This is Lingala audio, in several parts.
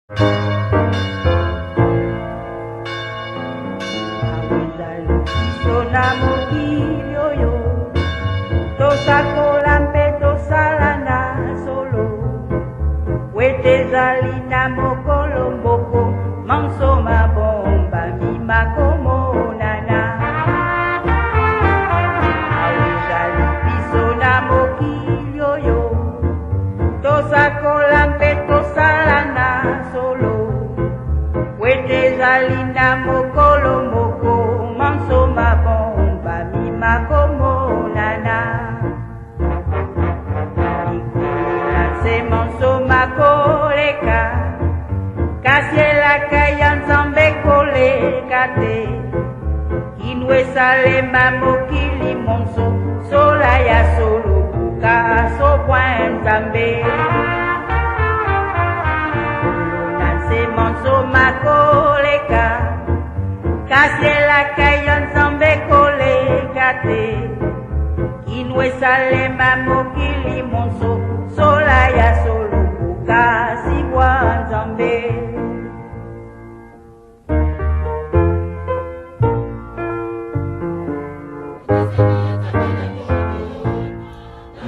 Na mokili oyo tosakola mpe tosala na solo po ete ezali na mokolo moko manso mabombami makomonana. Awa ezali biso na mokili oyo tosakola mpe tosala na solo po ete ezali na mokolo moko manso mabombami makomonana. Likolo na nse manso makoleka, kasi elaka ya Nzambe koleka te. Kino esalema mokili monso, sola ya solo buka sobwa Nzambe. Likolo na nse manso makoleka, kasi elaka ya Nzambe koleka te. Kino esalema mokili monso, sola ya solo buka sibwa Nzambe.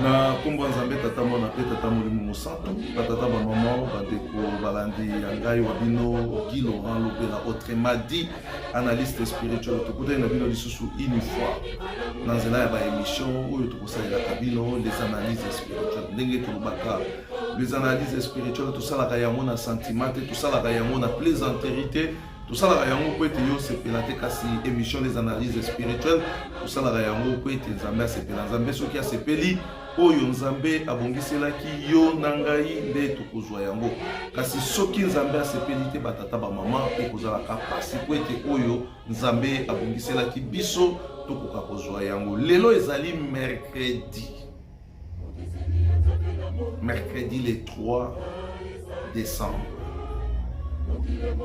Na nkombo ya Nzambe Tata, Mwana mpe Tata Molimo Mosantu, batata, bamama, bandeko balandi ya ngai wa bino Guy Laurent Lobela, autrement dit analyste spirituel. Tokutani na bino lisusu une fois na nzela ya baémission oyo tokosalelaka bino les analyses spirituelles. Ndenge tolobaka, les analyses spirituelles tosalaka yango na sentiment te, tosalaka yango na plaisanterie te, tosalaka yango mpo ete yo osepela te, kasi émission les analyses spirituelles tosalaka yango mpo ete Nzambe asepela. Nzambe soki asepeli, oyo Nzambe abongiselaki yo na ngai nde tokozwa yango. Kasi soki Nzambe asepeli te, batata, bamama, ekozalaka mpasi mpo ete oyo Nzambe abongiselaki biso tokoka kozwa yango. Lelo ezali mercredi, mercredi le 3 décembre.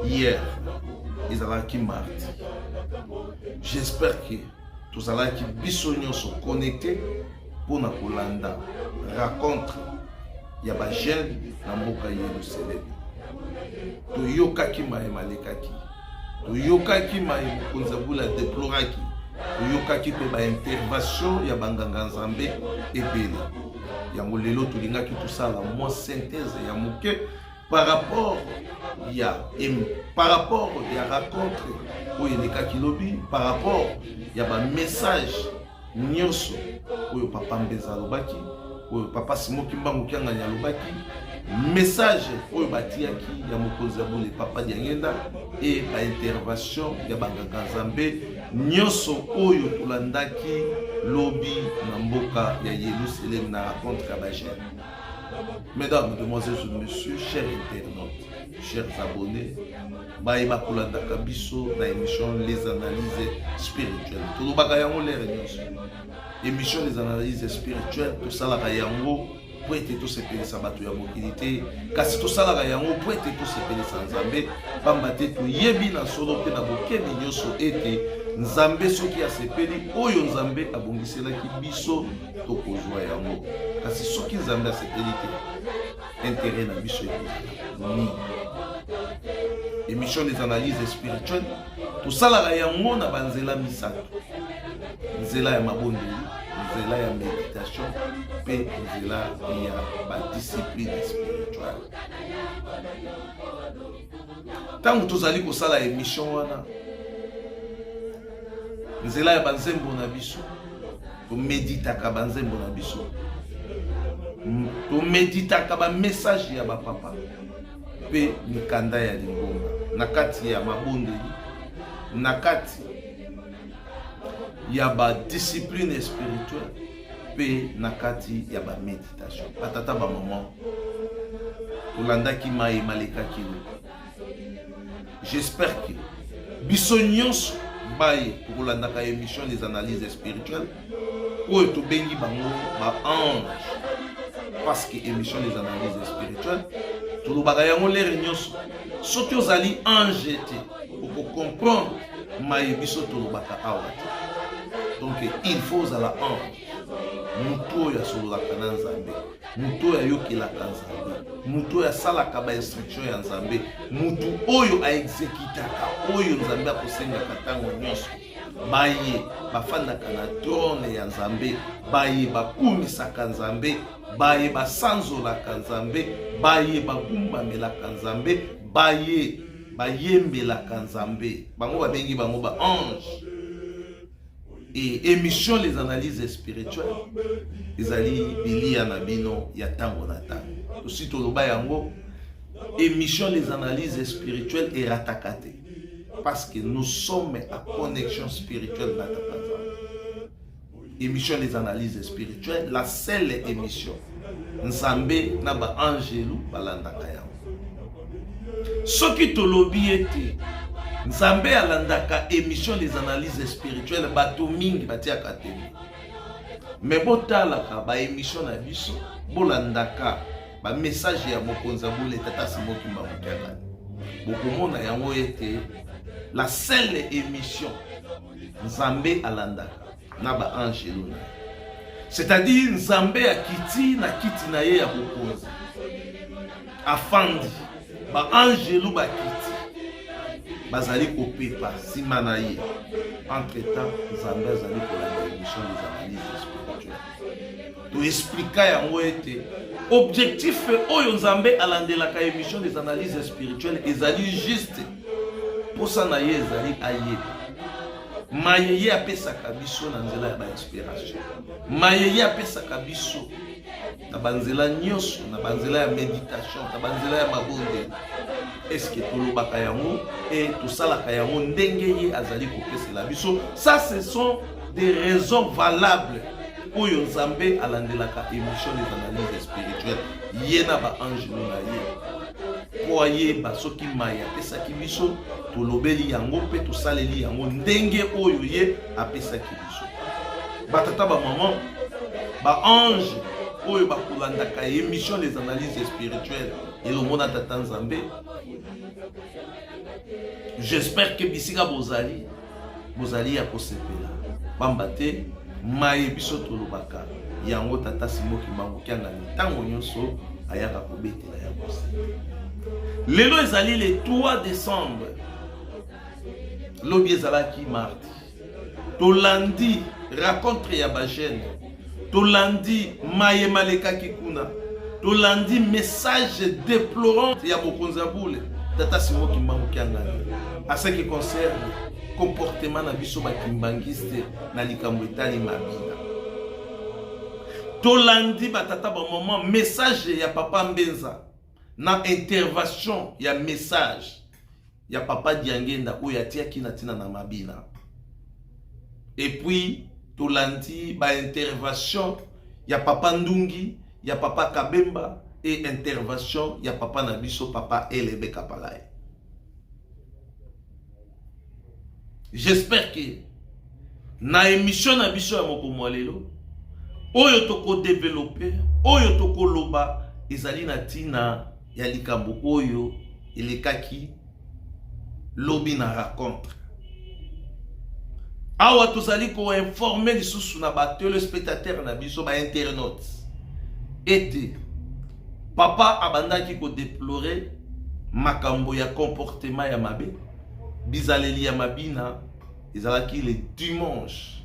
Hier ezalaki mardi. J'espère que tozalaki biso nyonso connecté mpona kolanda rencontre ya bajeune na mboka Yerusalemi. Toyokaki maye malekaki, toyokaki maye mokonzi ya bula deploraki, toyokaki mpe baintervention ya banganga Nzambe ebele. Yango lelo tolingaki tosala mwa synthèse ya moke par rapport ya rencontre oyo elekaki lobi, par rapport ya bamessage nyonso oyo papa Mbeza alobaki, oyo papa Simo Kimbangu Kiangani alobaki, message oyo batiaki ya mokonzi ya bule papa Diangenda e baintervention ya banganga Nzambe nyonso oyo tolandaki lobi na mboka ya Yerusalem na rencontre ya bajeune. Mesdames, mesdemoiselles et messieurs, chers internautes, chers abonnés baye bakolandaka biso na émission les analyses spirituelles, tolobaka yango lere nyonso, émission les analyses spirituelles tosalaka yango mpo ete tosepelisa bato ya mokili te, kasi tosalaka yango mpo ete tosepelisa Nzambe, pamba te toyebi na solo mpe na bokebi nyonso ete Nzambe soki asepeli, oyo Nzambe abongiselaki biso tokozwa yango. Kasi soki Nzambe asepeli te, intérêt na biso ekozala nini? Émission des analyses spirituelles tosalaka yango na banzela misato: nzela ya mabondeli, nzela ya méditation mpe nzela ya badiscipline spirituelle. Ntango tozali kosala émission wana, nzela ya banzembo na biso, tomeditaka banzembo na biso, tomeditaka bamessage ya bapapa mpe mikanda ya lingomba na kati ya mabondeli, na kati ya badiscipline spirituelle mpe na kati ya baméditation. Batata, bamama, tolandaki mai malekaki lobi. J'espère que biso nyonso baye tokolandaka émission les analyses spirituelles oyo tobengi bango baange, parce que émission les analyses spirituelles tolobaka yango lere nyonso, soki ozali ange te, okocomprendre maye biso tolobaka awa te. Donc il faut ozala ange, motu oyo asololaka na Nzambe. Moto oyo ayokelaka Nzambe, moto oyo asalaka ba instruction ya Nzambe, moto oyo aexekitaka oyo Nzambe akosengaka ntango nyonso. Baye bafandaka na trone ya Nzambe, baye bakumisaka Nzambe, baye basanzolaka Nzambe, baye bagumbamelaka Nzambe, baye bayembelaka Nzambe, bango babengi bango ba ange. Et émission les analyses spirituelles ezali bilia na bino ya tango na tango. Tosi toloba yango, émission les analyses spirituelles erataka te parce que nous sommes à connexion spirituelle na Tata Nzambe. Émission les analyses spirituelles, la seule émission Nzambe na ba angelu balandaka yango. Soki tolobi ete Nzambe alandaka émission les analyses spirituelles, bato mingi batiaka tembe. Mais botalaka ba émission na biso, bolandaka ba message ya mokonzi ya bule tata Simon Kimbangu Kiangani, bokomona yango ete la seule émission Nzambe alandaka na ba angelu na ye, c'est-à-dire Nzambe akiti na kiti na ye ya bokonzi, afandi, ba angelu bakiti bazali kopepa nsima na ye. Entre temps Nzambe azali kolanda émission des analyses spirituelles. Toexplika yango ete objectif oyo Nzambe alandelaka émission des analyses spirituelles ezali juste posa na ye ezali ayeba maye ye apesaka biso na nzela ya bainspiration, maye ye apesaka biso na banzela nyonso, na banzela ya méditation, na banzela ya mabondeli. Est-ce que tolobaka yango e tosalaka yango ndenge ye azali kopesela biso? Ça, ce sont des raisons valables oyo Nzambe alandelaka émission des analyses spirituelles, ye na baangelo na ye, mpo ayeba soki mai apesaki biso tolobeli yango mpe tosaleli yango ndenge oyo ye apesaki biso. Batata, bamama, baange oyo bakolandaka émission des analyses spirituelles elongo na Tata Nzambe, j'espère que bisika bozali, bozali ya kosepela, pamba te maye biso tolobaka yango, Tata Simon Kimbangu Kiangani ntango nyonso ayaka kobetela yango. Lelo ezali le 3 décembre, lobi ezalaki mardi. Tolandi rencontre ya bajeune, tolandi maye malekaki kuna, tolandi message déplorant ya mokonzi ya bule Tata Simon Kimbangu Kiangani à ce qui concerne comportement na biso bakimbangiste na likambo etali mabina. Tolandi, batata, bamama, message ya papa Mbenza na intervention ya message ya papa Diangenda oyo atiaki na ntina na mabina. Et puis tolandi baintervention ya papa Ndungi, ya papa Kabemba et intervention ya papa na biso, papa Elebe Kapalai. J'espère que na émission na biso ya mokomo ya lelo oyo tokodévelopper, oyo tokoloba, ezali na ntina ya likambo oyo elekaki lobi na rencontre. Awa tozali koinformer lisusu na batéléspectateur na biso, bainternaute, ete papa abandaki kodéplorer makambo ya comportement ya mabe, bizaleli ya mabina. Ezalaki le dimanche,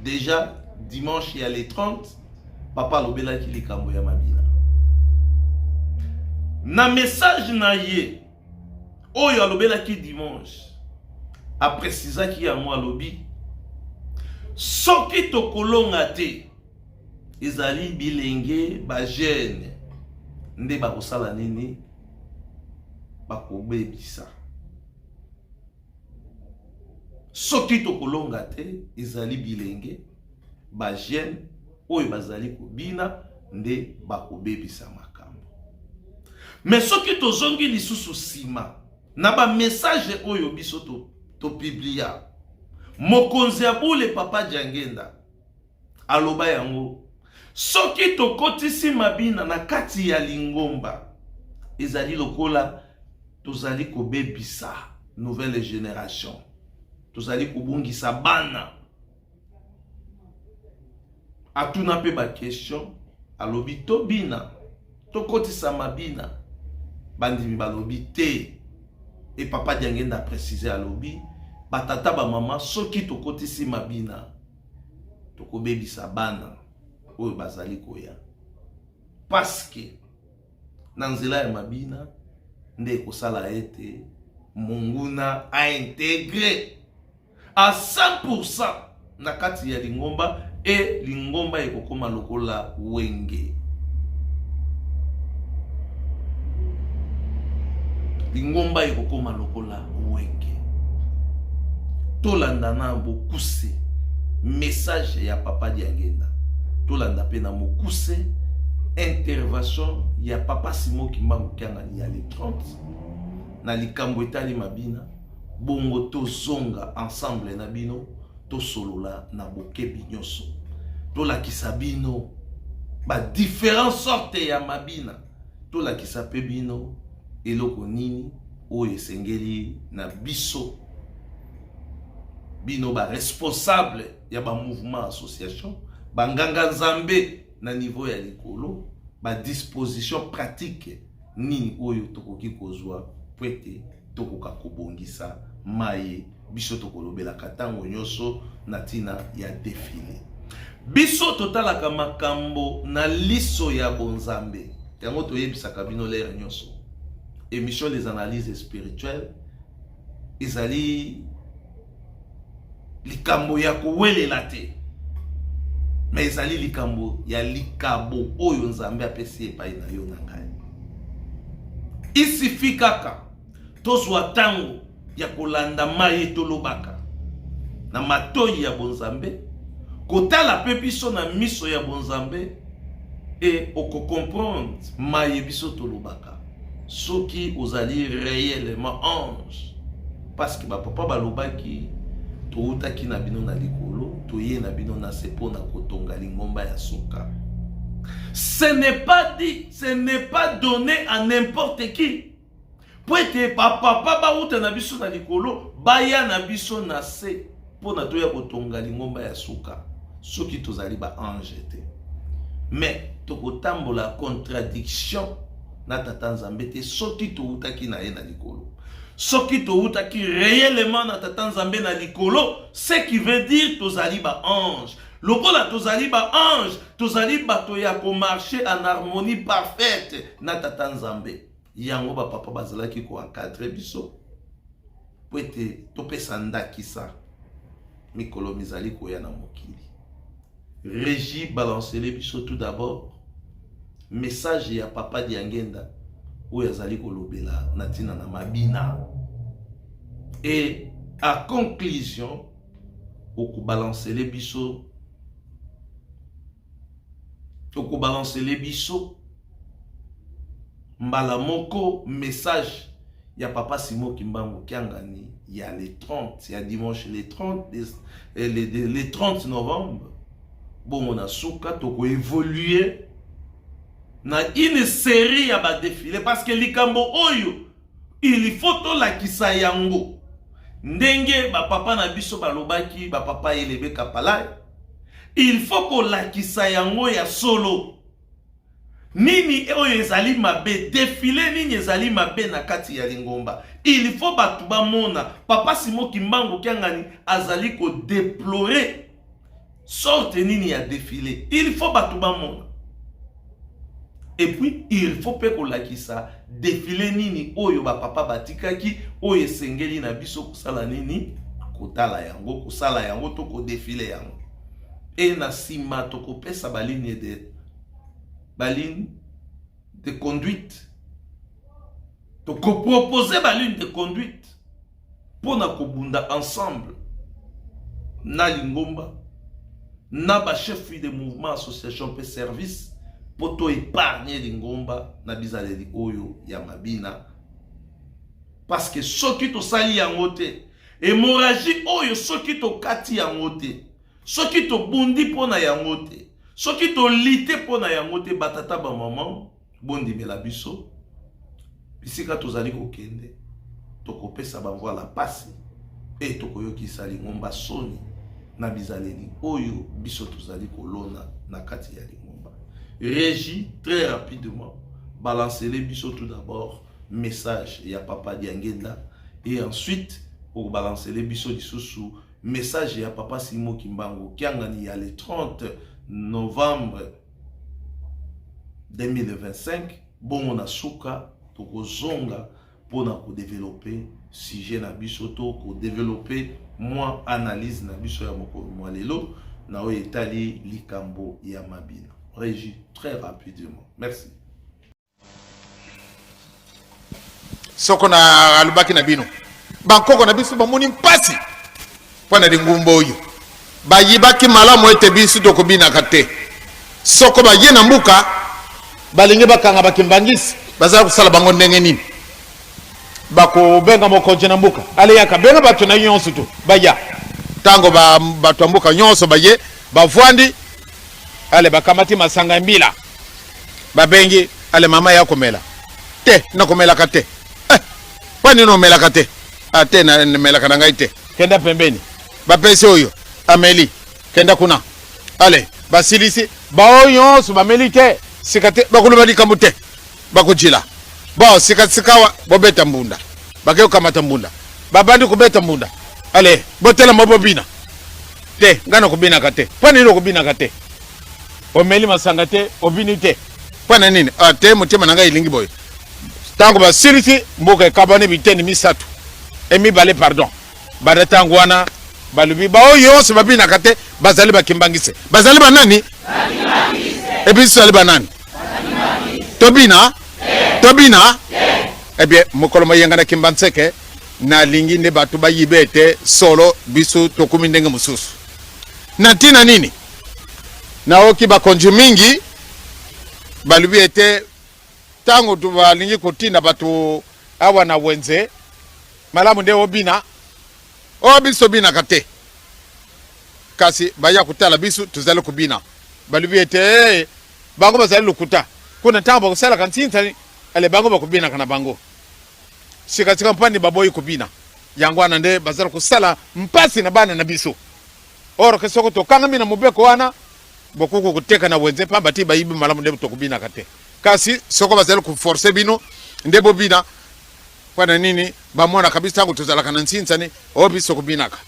déjà dimanche ya le 30, papa alobelaki likambo ya mabina na message na ye oyo alobelaki dimanche. Aprécisaki yango, alobi soki tokolonga te, ezali bilenge, bajeune nde bakosala nini? Bakobebisa. Soki tokolonga te, ezali bilenge, bajeune oyo bazali kobina nde bakobebisa makambo. Mais soki tozongi lisusu nsima na bamessage oyo biso topublia, to mokonzi ya bule papa Diangenda aloba yango, soki tokotisi mabina na kati ya lingomba, ezali lokola tozali kobebisa nouvelle génération, tozali kobungisa bana. Atuna mpe baquestion. Alobi tobina, tokotisa mabina. Bandimi balobi te. E papa Diangenda précise alobi batata bamama soki tokotisi mabina tokobebisa bana oyo bazali koya parce que na nzela ya mabina nde ekosala ete monguna aintegre à 100% na kati ya lingomba e lingomba ekokoma lokola wenge. Lingomba ekokoma lokola wenge. Tolanda na bokuse message ya papa Diangenda. Tolanda pe na mokuse intervention ya papa Simon Kimbangu Kiangani ya le 30 na likambo etali mabina. Bongo tozonga ensemble na bino tosolola na bokebi nyonso, tolakisa bino ba différentes sortes ya mabina, tolakisa pe bino eloko nini oyo esengeli na biso bino ba responsable ya ba mouvement association, ba nganga nzambe na niveau ya likolo, ba disposition pratique nini oyo tokoki kozwa mpo ete tokoka kobongisa maye biso tokolobelaka ntango nyonso na ntina ya defile. Biso totalaka makambo na liso ya bonzambe, yango toyebisaka bino lere nyonso. Emission les analyses spirituelles ezali likambo ya kowelela te, me ezali likambo ya likabo oyo Nzambe apesi epai na yo na ngai. Isifi kaka tozwa ntango ya kolanda maye tolobaka na matoi ya bonzambe, kotala mpe biso na miso ya bonzambe, e okokomprendre maye biso tolobaka soki ozali réellement ange. Parce que bapapa balobaki toutaki na bino na likolo, toye na bino na se mpo na kotonga lingomba ya suka. Ce n'est pas dit, ce n'est pas donné à n'importe qui. Po ete bapapa bauta na biso na likolo, baya na biso na se mpo na toya kotonga lingomba ya suka, soki tozali ba ange te. Mais tokotambola contradiction na tata Nzambe te soki toutaki na ye na likolo. Soki toutaki réellement na tata Nzambe na likolo, ce qui veut dire tozali ba ange. Lokola tozali ba ange, tozali bato ya komarcher en harmonie parfaite na tata Nzambe. Yango ba papa bazalaki ko encadrer biso po ete topesa ndakisa mikolo mizali koya na mokili. Régie balancele biso tout d'abord message ya papa Diangenda oyo azali kolobela na ntina na mabina, et à conclusion okobalancele biso, okobalancele biso mbala moko message ya papa Simon Kimbangu Kiangani ya le 30, ya dimanche le 30, le 30 novembre. Bongo na suka toko évoluer na une série ya ba défilé, parce que likambo oyo il faut tolakisa yango ndenge ba papa na biso balobaki, ba papa Elebe Kapalai, il faut kolakisa yango ya solo. Nini oyo ezali mabe, défilé nini ezali mabe na kati ya lingomba, il faut bato bamona. Papa Simon Kimbangu Kiangani azali kodéplorer sorte nini ya défilé, il faut bato bamona. Et puis il faut pe kolakisa défilé nini oyo ba papa batikaki, oyo esengeli na biso kosala nini, kotala yango, kosala yango to kodéfilé yango. Et na nsima tokopesa ba ligne de, ba ligne de conduite, tokopropose ba ligne de conduite mpona kobunda ensemble na lingomba na ba chef de mouvement, association pe service, po to épargner lingomba na bizaleli oyo ya mabina. Parce que soki tosali yango te, hémorragie oyo soki tokati yango te, soki tobundi mpona yango te, soki tolite mpona yango te, batata ba mama bondimela biso, bisika tozali kokende tokopesa bamvwala pasi e tokoyokisa lingomba soni na bizaleli oyo biso tozali kolona na kati ya lingomba. Régie, très rapidement, balancez-les biso tout d'abord message ya papa Diangenda et ensuite okobalancer biso lisusu message ya papa Simon Kimbangu Kiangani ya le 30 novembre 2025. Bongo na suka tokozonga mpona kodevelope sujet na biso to kodevelope mwa analyse na biso ya mokolo mwa lelo na oyo etali likambo ya mabina. Régie, très rapidement, merci. Soko na alobaki na bino, bankoko na biso bamoni mpasi mpo na lingumba oyo bayibaki malamu ete biso tokobinaka te. Soko baye na mbuka, balingi bakanga bakimbangisi, bazala kosala bango ndenge nini? Bakobenga mokonzi na mbuka, aleyaka benga bato na nyonso to baya. Ntango bato ya mboka nyonso baye, bavwandi, ale bakamati masanga ya mbila, babengi ale mama ya komela te, nakomelaka te. Eh, mpo nini omelaka te? Ah, te, namelaka na ngai te. Kenda pembeni, bapesi oyo ameli, kenda kuna. Ale basilisi, baoyo nyonso bameli te, sika te bakoloba likambo te, bakojila bo sika sikawa bobeta mbunda. Bakei kokamata mbunda, babandi kobeta mbunda. Ale botelama, bobina te, ngai nakobinaka te. Mpo nini okobinaka te? Omeli masanga te, obini te, mpo na nini? Ah, te, motema na ngai elingi boye. Ntango basilisi, mboka ekabwani biteni misato, e mibale, pardon. Banda ntango wana balobi baoyo nyonso babinaka te bazali bakimbangise. Bazali banani? Ebiso tozali banani? Tobina, tobina. Eh bien, mokolo moyenga na Kimbanseke, nalingi nde bato bayiba ete solo biso tokomi ndenge mosusu. Na ntina nini? Naoki bakonzi mingi balobi ete ntango balingi kotinda bato awa na wenze, malamu nde obina. Oyo biso tobinaka te, kasi baya kotala biso tozali kobina, balobi ete hey, bango bazali lokuta. Kuna ntango bakosalaka ntinta, ale bango bakobinaka na bango sikasika. Mpani baboyi kobina, yango wana nde bazali kosala mpasi na bana na biso. Or ke soko tokangami na mobeko wana, bokoki koteka na wenze pamba ti bayibi malamu nde tokobinaka te. Kasi soko bazali koforce bino nde bobina, mpo na nini? Bamonaka biso ntango tozalaka na nsinsani, oyo biso kobinaka.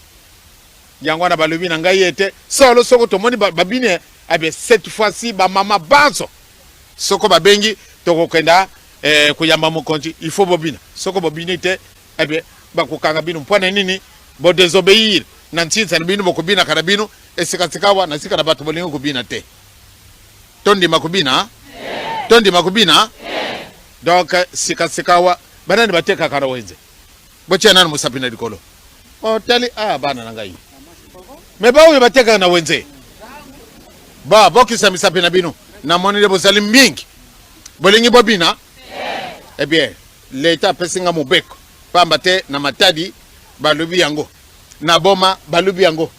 Yango wana balobi na ngai ete solo soko tomoni babini abe cette fois-ci, bamama banso soko babengi tokokenda koyamba mokonzi, il faut bobina. Soko bobini te, ebe bakokanga bino. Mpo na nini? Bodesobéir na nsinsani, bino bokobinaka na bino esika-sikawa na sika na bato bolingi kobina te. Tondima kobina, tondima kobina. Donc sika-sikawa banani batekaka na wenze? Botia nanu mosapi na likolo. Otali a bana na ngai me baoyo batekaka na wenze, ba bokisa misapi na bino. Namoni nde bozali mingi bolingi bobina. Eh bien, leta apesi nga mobeko, pamba te na Matadi balobi yango, na Boma balobi yango,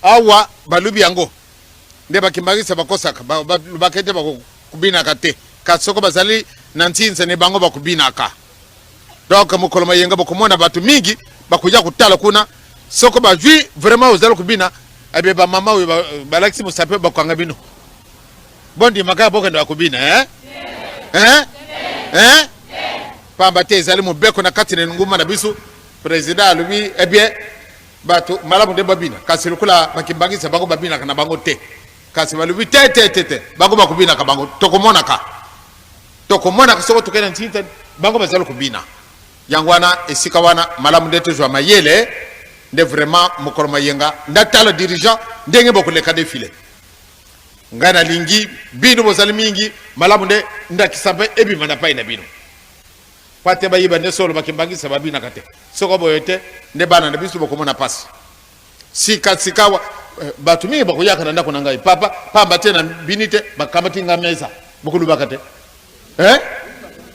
awa balobi yango. Nde bakimbangisa bakosaka, balobaka ete bakobinaka te, kasi soko bazali na ntinza ne bango bakobinaka. Donc mokolo mayenga bokomona bato mingi bakoya kotala kuna. Soko bazwi vraiment ozali kobina, ebe bamama oyo balakisi mosapi bakokanga bino. Bondima kaka bokende bakobina, eh? Eh? Eh? Pamba te ezali mobeko na kati na lingomba na biso. Président alobi, eh bien, bato malamu nde babina, kasi lokola bakimbangisa bango babinaka na bango te, kasi balobi te te te te, bango bakobinaka bango, tokomonaka, tokomonaka soko tokei na ntinta bango bazali kobina. Yango wana esika wana malamu nde tozwa mayele nde vraiment mokolo mayenga ndatala dirigeant ndenge bokoleka defile. Ngai nalingi bino bozali mingi, malamu nde ndakisa mpe ebima na pai na bino, pa te bayiba nde solo bakimbangisa babinaka te. Soko boye te nde bana na biso bokomona pasi. Sika sikawa bato mingi bakoyaka na ndako na ngai, papa, pamba te na bini te, bakamati nga mesa, bokolubaka te, eh?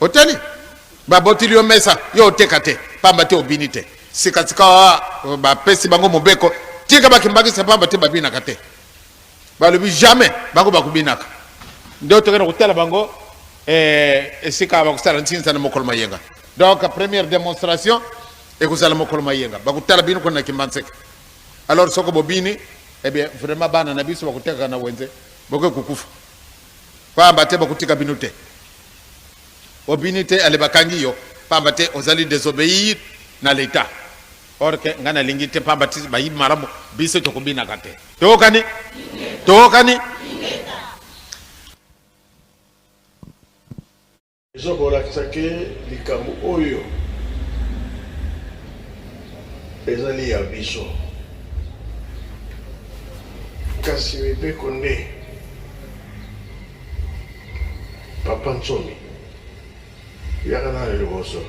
Otali babotili yo mesa, yo oteka te pamba te obini te. Sika sikawa bapesi bango mobeko, tika bakimbangisa pamba te babinaka te. Balobi jamais, bango bakobinaka. Nde tokende kotala bango esika bakosala ntinza na mokolo mayenga. Donc première démonstration ekozala mokolo mayenga, bakotala bino kuna na Kimbanseke. Alors soko bobini, eh bien vraiment bana na biso bakotekaka na wenze, bokoki kokufa. Pamba te bakotika bino te. Obini te ale bakangi yo pamba te ozali desobeir na l'etat. Or que ngai nalingi te pamba te bayibi malamu biso tokobinaka te. Toyokani? Toyokani? Ezo kolakisa ke likambo oyo ezali ya biso, kasi mibeko nde Papa Nsomi yaka nanu liboso.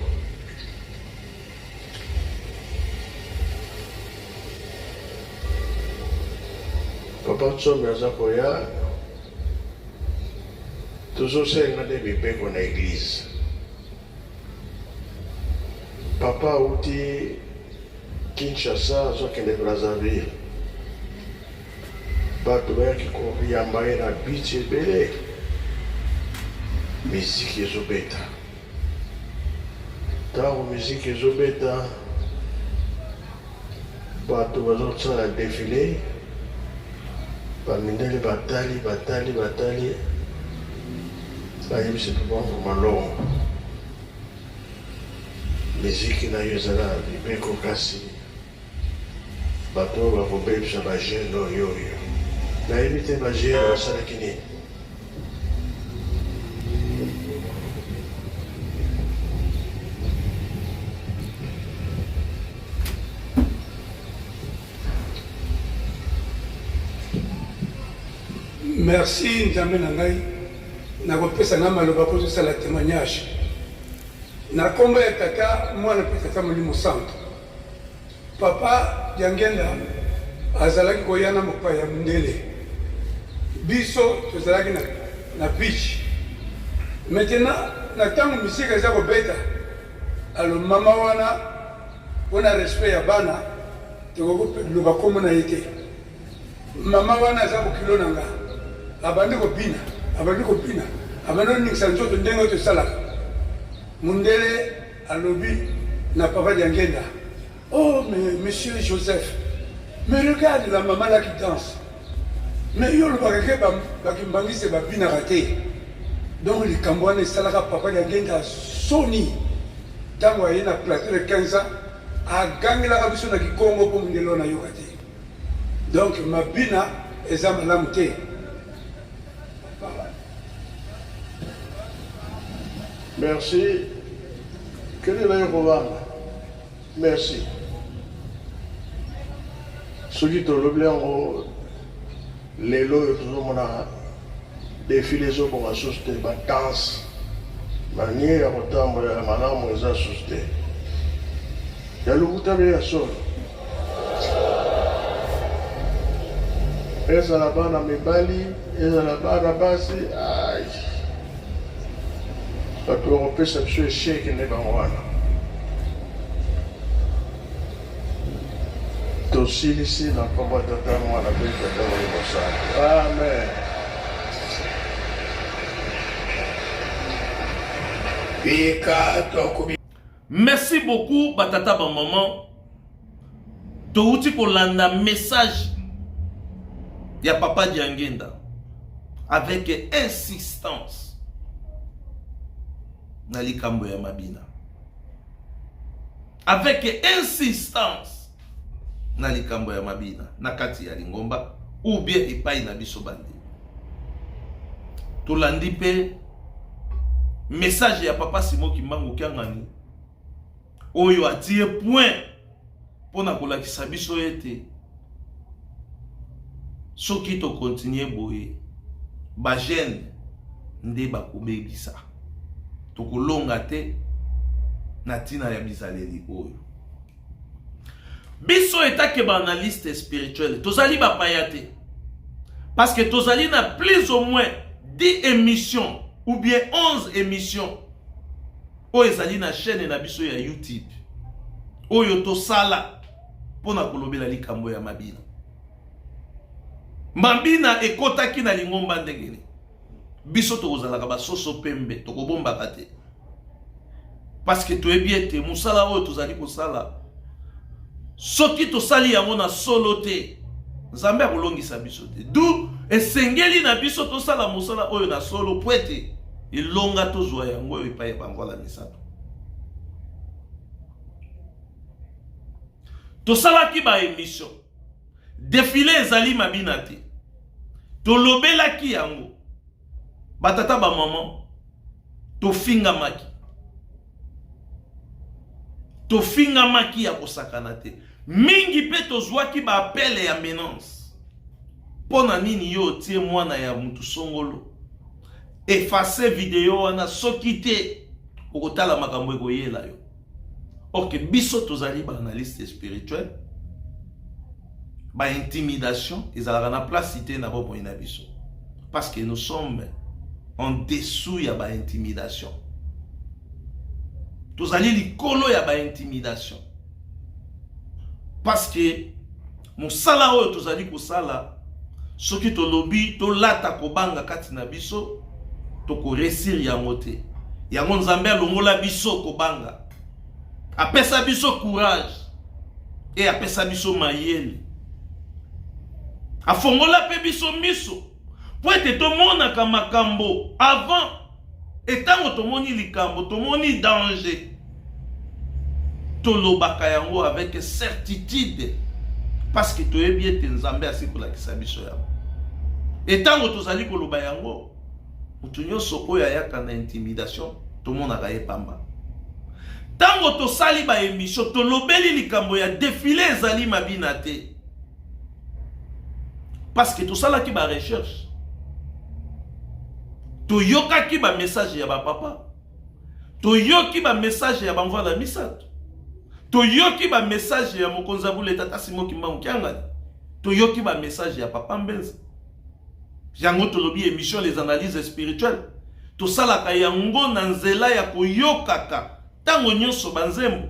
Papa Nsomi aza koya. Tozo senga nde mibeko na eglise. Papa awuti Kinshasa azo kende Brazzaville. Bato bayaki koyamba ye na beach ebele. Miziki ezobeta. Tango miziki ezobeta, bato bazosala defile, ba mindele batali, batali, batali, bayebisi Papa Mvuma Longo, miziki na yo eza na mibeko kasi Bato oyo bakobebisa ba jeunes oyo oyo nayebi te ba jeunes basalaki nini? Merci Nzambe na ngai nakopesa ngai maloba mpo tosala témoignage na nkombo ya Tata, Mwana mpe Tata Molimo Santo. Papa Diangienda azalaki koya na mopaya mundele, biso tozalaki na, na beach. Maintenant na tango misika eza kobeta, alo mama wana pona respect ya bana tokoki koloba kombo na ye te. Mama wana aza bokilo na nga, abandi kobina, abandi kobina, abandi koningisa nzoto ndenge tosalaka. Mundele Alobi na papa Diangienda, oh mais monsieur Joseph, mais regarde la maman là qui danse. Mais yo olobaka ke ba kimbanguiste babinaka te. Donc likambo wana esalaka papa Diangienda soni. Tango aye na plateau de 15 ans, agangelaka biso na kikongo po mundele wana ayoka te. Donc mabina eza malamu te. Merci. Kende na yo kovanda. Merci. Soki tolobi yango lelo oyo tozomona defile ezobonga susu te, ba danse manière ya kotambola ya malamu eza susu te, ya lokuta mpe ya solo. Ezala bana mibali, ezala bana basi, ai bato bakopesa biso echec nde bango wana. Tosilisi na nkombo ya Tata, Mwana mpe Tata Molimo Santu. Amen. Bika tokobi. Merci beaucoup ba tata ba maman. Touti kolanda message ya papa Diangenda avec insistance na likambo ya mabina. Avec insistance na likambo ya mabina na kati ya lingomba ou bien epai na biso bandimi. Tolandi mpe message ya papa Simon Kimbangu Kiangani oyo atie point mpo na kolakisa biso ete soki tokontinue boye ba jeune nde bakobebisa, tokolonga te na ntina ya bizaleli oyo. Biso etake ba analyste spirituel tozali bapaya te, parce que tozali na plus ou moins 10 émissions ou bien 11 émissions oyo ezali na chaîne na biso ya YouTube oyo tosala mpo na kolobela likambo ya mabina. Mabina ekotaki na lingomba ndenge nini? Biso tokozalaka basoso pembe, tokobombaka te, parce que toyebi ete mosala oyo tozali kosala, soki tosali yango na solo te, Nzambe akolongisa biso te. D'où Esengeli na biso tosala mosala oyo na solo mpo ete elonga tozwa yango oyo epai ya bangwala misato. Tosalaki ba emission defile ezali mabina te, tolobelaki yango batata bamama, tofingamaki tofingamaki ya kosakana te mingi, mpe tozwaki baapele ya menance. Mpo na nini yo otie mwana ya mutu songolo? Efface video wana, soki te okotala makambo ekoyela yo. Ok, biso tozali ba analyste spirituel, ba intimidation ezalaka na place te na bomoi na biso, parce que nous sommes en dessous ya ba intimidation, tozali likolo ya ba intimidation, parce que mosala oyo tozali kosala, soki tolobi tolata kobanga kati na biso, tokoresir yango te. Yango Nzambe alongola biso kobanga, apesa biso courage e apesa biso mayele, afongola mpe biso miso mpo ete tomonaka makambo avant. Etango tomoni likambo, tomoni danger, tolobaka yango avec certitude, parce que toyebi ete Nzambe asi kolakisa biso yango. Etango tozali koloba yango, moto nyonso oyo ayaka na intimidation tomonaka ye pamba. Ntango tosali ba emission, tolobeli likambo ya defile ezali mabina te, parce que tosalaki ba recherche, toyokaki ba message ya bapapa, toyoki ba message ya bamvwala misato, toyoki ba message ya mokonzi ya bule tata Simon Kimbangu Kiangani, toyoki ba message ya papa Mbenza. Yango tolobi émission les analyses spirituelles tosalaka yango na nzela ya koyokaka ntango nyonso banzembo,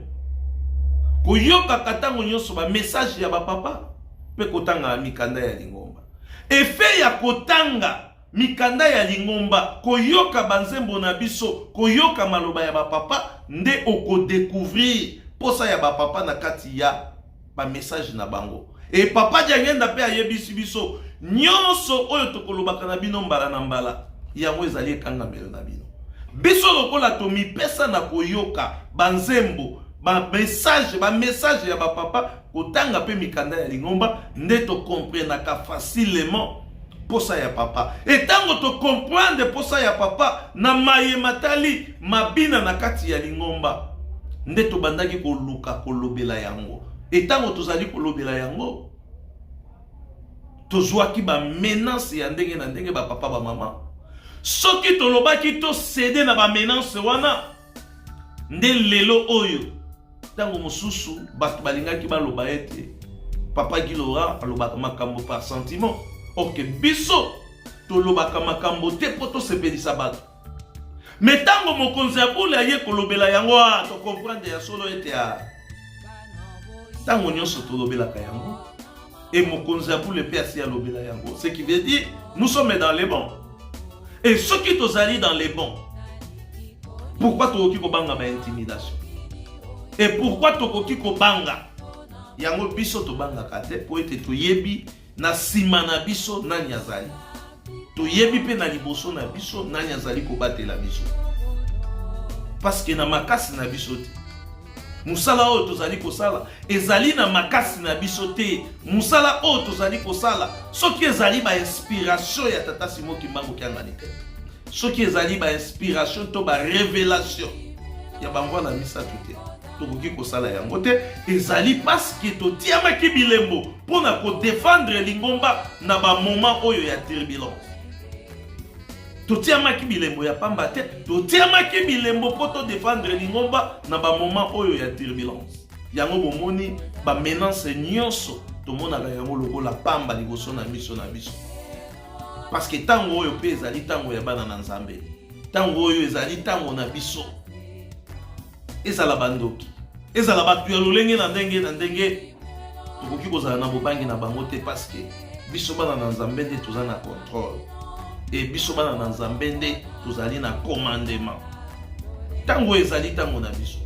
koyokaka ntango nyonso bamessage ya bapapa, mpe kotanga mikanda ya lingomba. Efe ya kotanga mikanda ya lingomba, koyoka banzembo na biso, koyoka maloba ya bapapa, nde okodecouvrir posa ya bapapa na kati ya bamessage na bango. E papa Diangenda mpe ayebisi biso nyonso oyo tokolobaka na bino mbala na mbala, yango ezali ekangamelo na bino. Biso lokola tomipesa na koyoka banzembo, bamessage bamessage ya bapapa, kotanga mpe mikanda ya lingomba, nde tokomprenaka facilement posa ya papa. Etango tokomprendre posa ya papa na maye matali mabina na kati ya lingomba, nde tobandaki koluka kolobela yango. Etango tozali kolobela yango, tozwaki bamenance ya ndenge na ndenge, bapapa bamama. Soki tolobaki tosede na bamenance wana, nde lelo oyo ntango mosusu bato balingaki baloba ete papa Guy Laurent alobaka makambo par sentiment. Ok, biso tolobaka makambo te mpo tosepelisa bato. Me ntango mokonzi ya bule aye kolobela yango, a tokomprendre ya solo ete a ntango nyonso tolobelaka yango, e mokonzi ya bule mpe asi alobela yango, ce qui veut dire nous sommes dans les bons. Et soki tozali dans les bons, pourquoi tokoki kobanga ba intimidation? Et pourquoi tokoki kobanga yango? Biso tobangaka te mpo ete toyebi na nsima na biso nani azali, toyebi mpe na liboso na biso nani azali kobatela biso, parce que na makasi na biso te. Mosala oyo tozali kosala ezali na makasi na biso te. Mosala oyo tozali kosala, soki ezali ba inspiration ya tata Simon Kimbangu Kiangani te, soki ezali ba inspiration to ba révélation ya bangwana misato te, tokoki kosala yango te. Ezali parce que totiamaki bilembo mpo na kodefendre lingomba na bamoment oyo ya turbulence. Totiamaki bilembo ya pamba te, totiamaki bilembo mpo todefendre lingomba na bamoment oyo ya turbulence. Yango bomoni bamenance nyonso tomonaka yango lokola pamba liboso na miso na biso, parce que ntango oyo mpe ezali ntango ya bana na Nzambe. Ntango oyo ezali ntango na biso, ezala bandoki, ezala bato ya lolenge na ndenge na ndenge, tokoki kozala na bobangi na bango te, parce que biso bana na Nzambe nde toza na contrôle, e biso bana na Nzambe nde tozali na commandement. Ntango oyo ezali ntango na biso.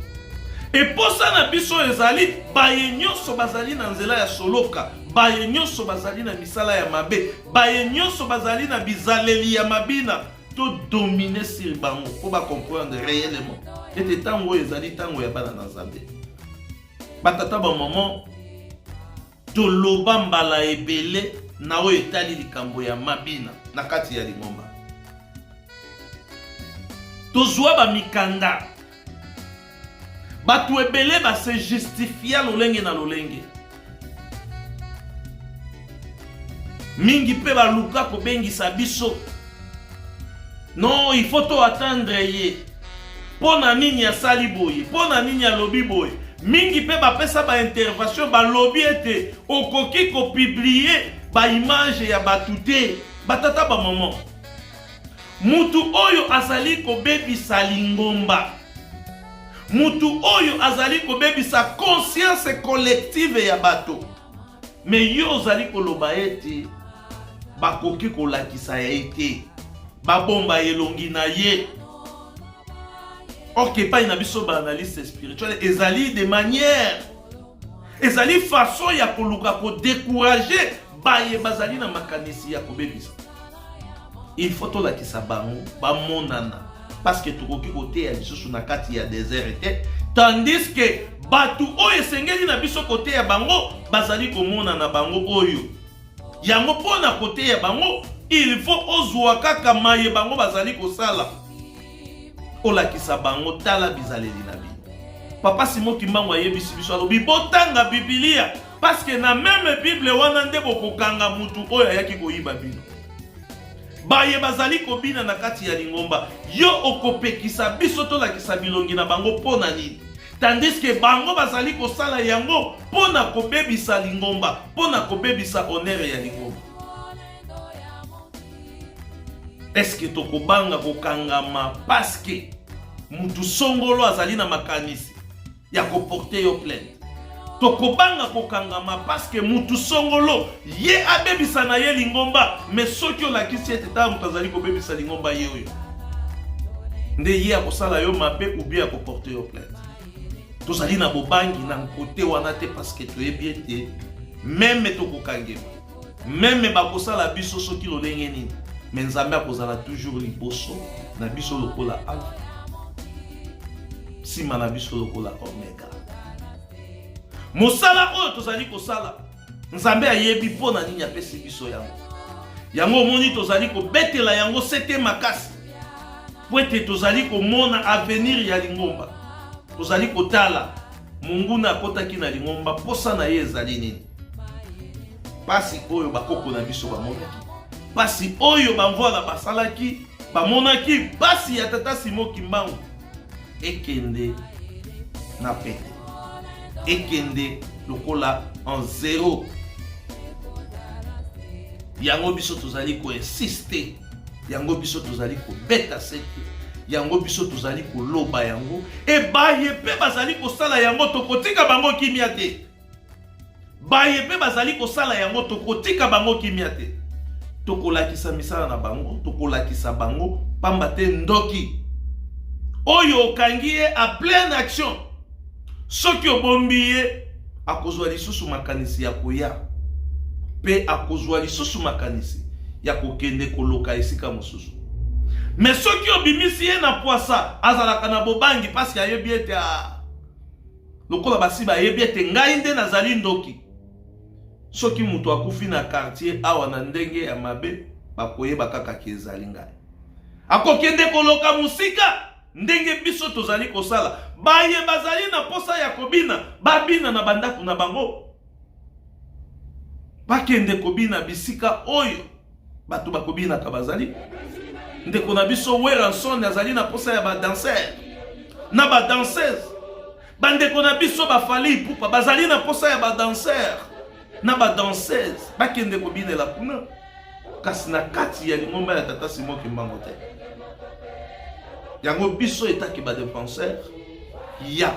Eposa na biso ezali baye nyonso bazali na nzela ya soloka. Baye nyonso bazali na misala ya mabe, baye nyonso bazali na bizaleli ya mabina, to dominer sur bango mpo ba comprendre réellement ete ntango oyo ezali ntango ya bana na Nzambe. Batata ba maman, toloba mbala ebele na oyo etali likambo ya mabina na kati ya lingomba. Tozwa ba mikanda, bato ebele ba se justifia lolenge na lolenge, mingi mpe baluka kobengisa biso non, il faut to attendre ye mpo na nini asali boye, mpo na nini alobi boye. Mingi mpe bapesa ba intervention, balobi ete okoki kopublie ba image ya bato te. Batata ba mama, mutu oyo azali kobebisa lingomba, mutu oyo azali kobebisa conscience collective ya bato, me yo ozali koloba ete bakoki kolakisa ye te, babomba elongi na ye. Or epai na biso baanalyste spirituel ezali de manière, ezali façon ya koluka kodécourager baye bazali na makanisi ya kobebisa. Il faut tolakisa bango bamonana, parce que tokoki koteya lisusu na kati ya désert te, tandis que bato oyo esengeli na biso koteya bango bazali komonana bango oyo yango. Mpo na koteya bango, il faut ozwa kaka maye bango bazali kosala, olakisa bango tala bizaleli na bino. Papa Simon Kimbangu ayebisi biso, alobi botanga Bibilia, parce que na même Bible wana nde bokokanga mutu oyo ayaki koyiba bino. Baye bazali kobina na kati ya lingomba, yo okopekisa biso tolakisa bilongi na bango mpo na nini? Tandis que bango bazali kosala yango mpo na kobebisa lingomba, mpo na kobebisa honneur ya lingomba. Est-ce que tokobanga kokangama parce que mutu songolo azali na makanisi ya koporte yo plainte? Tokobanga kokangama parce que mutu songolo ye abebisa na ye lingomba, mais soki olakisi ete tala moto azali kobebisa lingomba ye oyo, nde ye akosala yo mabe ou bien akoporte yo plainte. Tozali na bobangi na nkote wana te, parce que toyebi ete meme tokokangema, meme bakosala biso soki lolenge nini, me Nzambe akozala toujours liboso na biso lokola Alpha, nsima na biso lokola Omega. Mosala oyo tozali kosala, Nzambe ayebi mpo na nini apesi biso yango. Yango omoni tozali kobetela yango sete makasi, po ete tozali komona avenir ya lingomba. Tozali kotala monguna akotaki na lingomba, posa na ye ezali nini? Pasi oyo bakoko na biso bamonaki, pasi oyo bamvwala basalaki, bamonaki pasi ya tata Simon Kimbangu ekende na pete, ekende lokola en zéro. Yango biso tozali koinsiste, yango biso tozali kobeta sete, yango biso tozali koloba yango, ebaye mpe bazali kosala yango, tokotika bango kimia te. Baye mpe bazali kosala yango, tokotika bango kimia te. Tokolakisa misala na bango, tokolakisa bango, pamba te ndoki oyo okangi ye a pleine action, soki obombi ye akozwa lisusu makanisi ya koya, mpe akozwa lisusu makanisi ya kokende koloka esika mosusu. Me soki obimisi ye na pwasa, azalaka na bobangi, parce ayebi ete lokola basi bayebi ete ngai nde nazali ndoki. Soki moto akufi na quartier awa na ndenge ya mabe, bakoyeba kaka ki ezali ngai. Akokende koloka mosika ndenge biso tozali kosala. Baye bazali na posa ya kobina, babina na bandako na bango, bakende kobina bisika oyo bato bakobinaka bazali. Ndeko na biso Werrason azali na posa ya badanser na badanseuse. Bandeko na biso bafali Ipupa bazali na posa ya badanser na badanseuse, bakende kobinela kuna, kasi na kati ya lingomba ya tata Simon Kimbangu te. Yango biso etaki badefenseur ya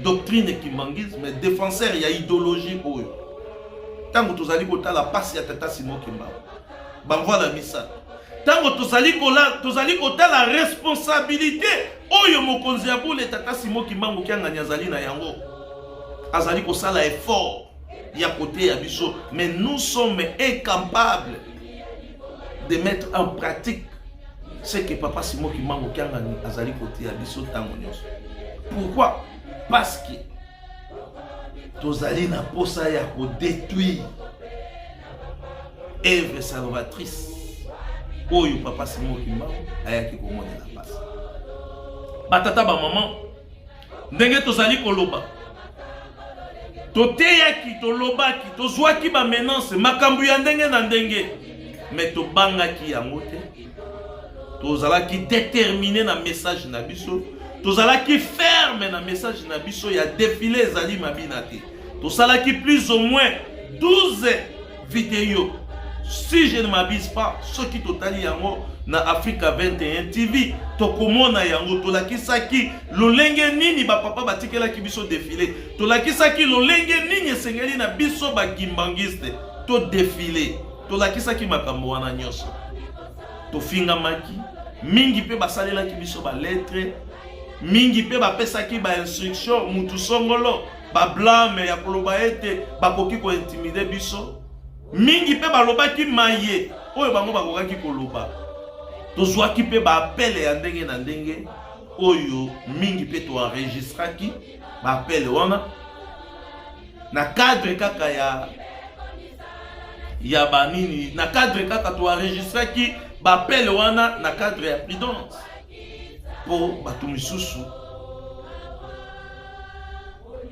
doctrine kimbanguisme, défenseur ya idéologie oyo. Ntango tozali kotala pasi ya tata Simon Kimbangu, bamvwala misato, ntango tozali kotala responsabilité oyo mokonzi ya bule tata Simon Kimbangu Kiangani azali na yango, azali kosala effort. ya koteya biso, mais nous sommes incapables de mettre en pratique ce que papa Simon Kimbangu Kiangani azali koteya biso ntango nyonso. Pourquoi? Parce que tozali na posa ya kodétruire œuvre salvatrice oyo papa Simon Kimbangu ayaki komonela mpasi. Batata bamama, ndenge tozali koloba, toteyaki, tolobaki, tozwaki bamenance, makambo ya ndenge na ndenge, me tobangaki yango te. Tozalaki déterminé na message na biso, tozalaki ferme na message na biso ya défilé ezali mabina te. Tosalaki plus ou moins 12 vidéos, si je ne m'abuse pas. Soki totali yango na Africa 21 TV, tokomona yango. Tolakisaki lolenge nini bapapa batikelaki biso défilé, tolakisaki lolenge nini esengeli na biso bakimbangiste to défilé, tolakisaki makambo wana nyonso. Tofingamaki mingi mpe basalelaki biso balettre mingi mpe bapesaki bainstruction mutu songolo, bablâme ya koloba ete bakoki kointimider biso mingi mpe balobaki maye oyo bango bakokaki koloba. Tozwaki mpe baappels ya ndenge na ndenge oyo mingi mpe toenregistraki baappels wana na cadre kaka ya banini, na cadre kaka toenregistraki baappels wana na cadre ya prudence, mpo bato misusu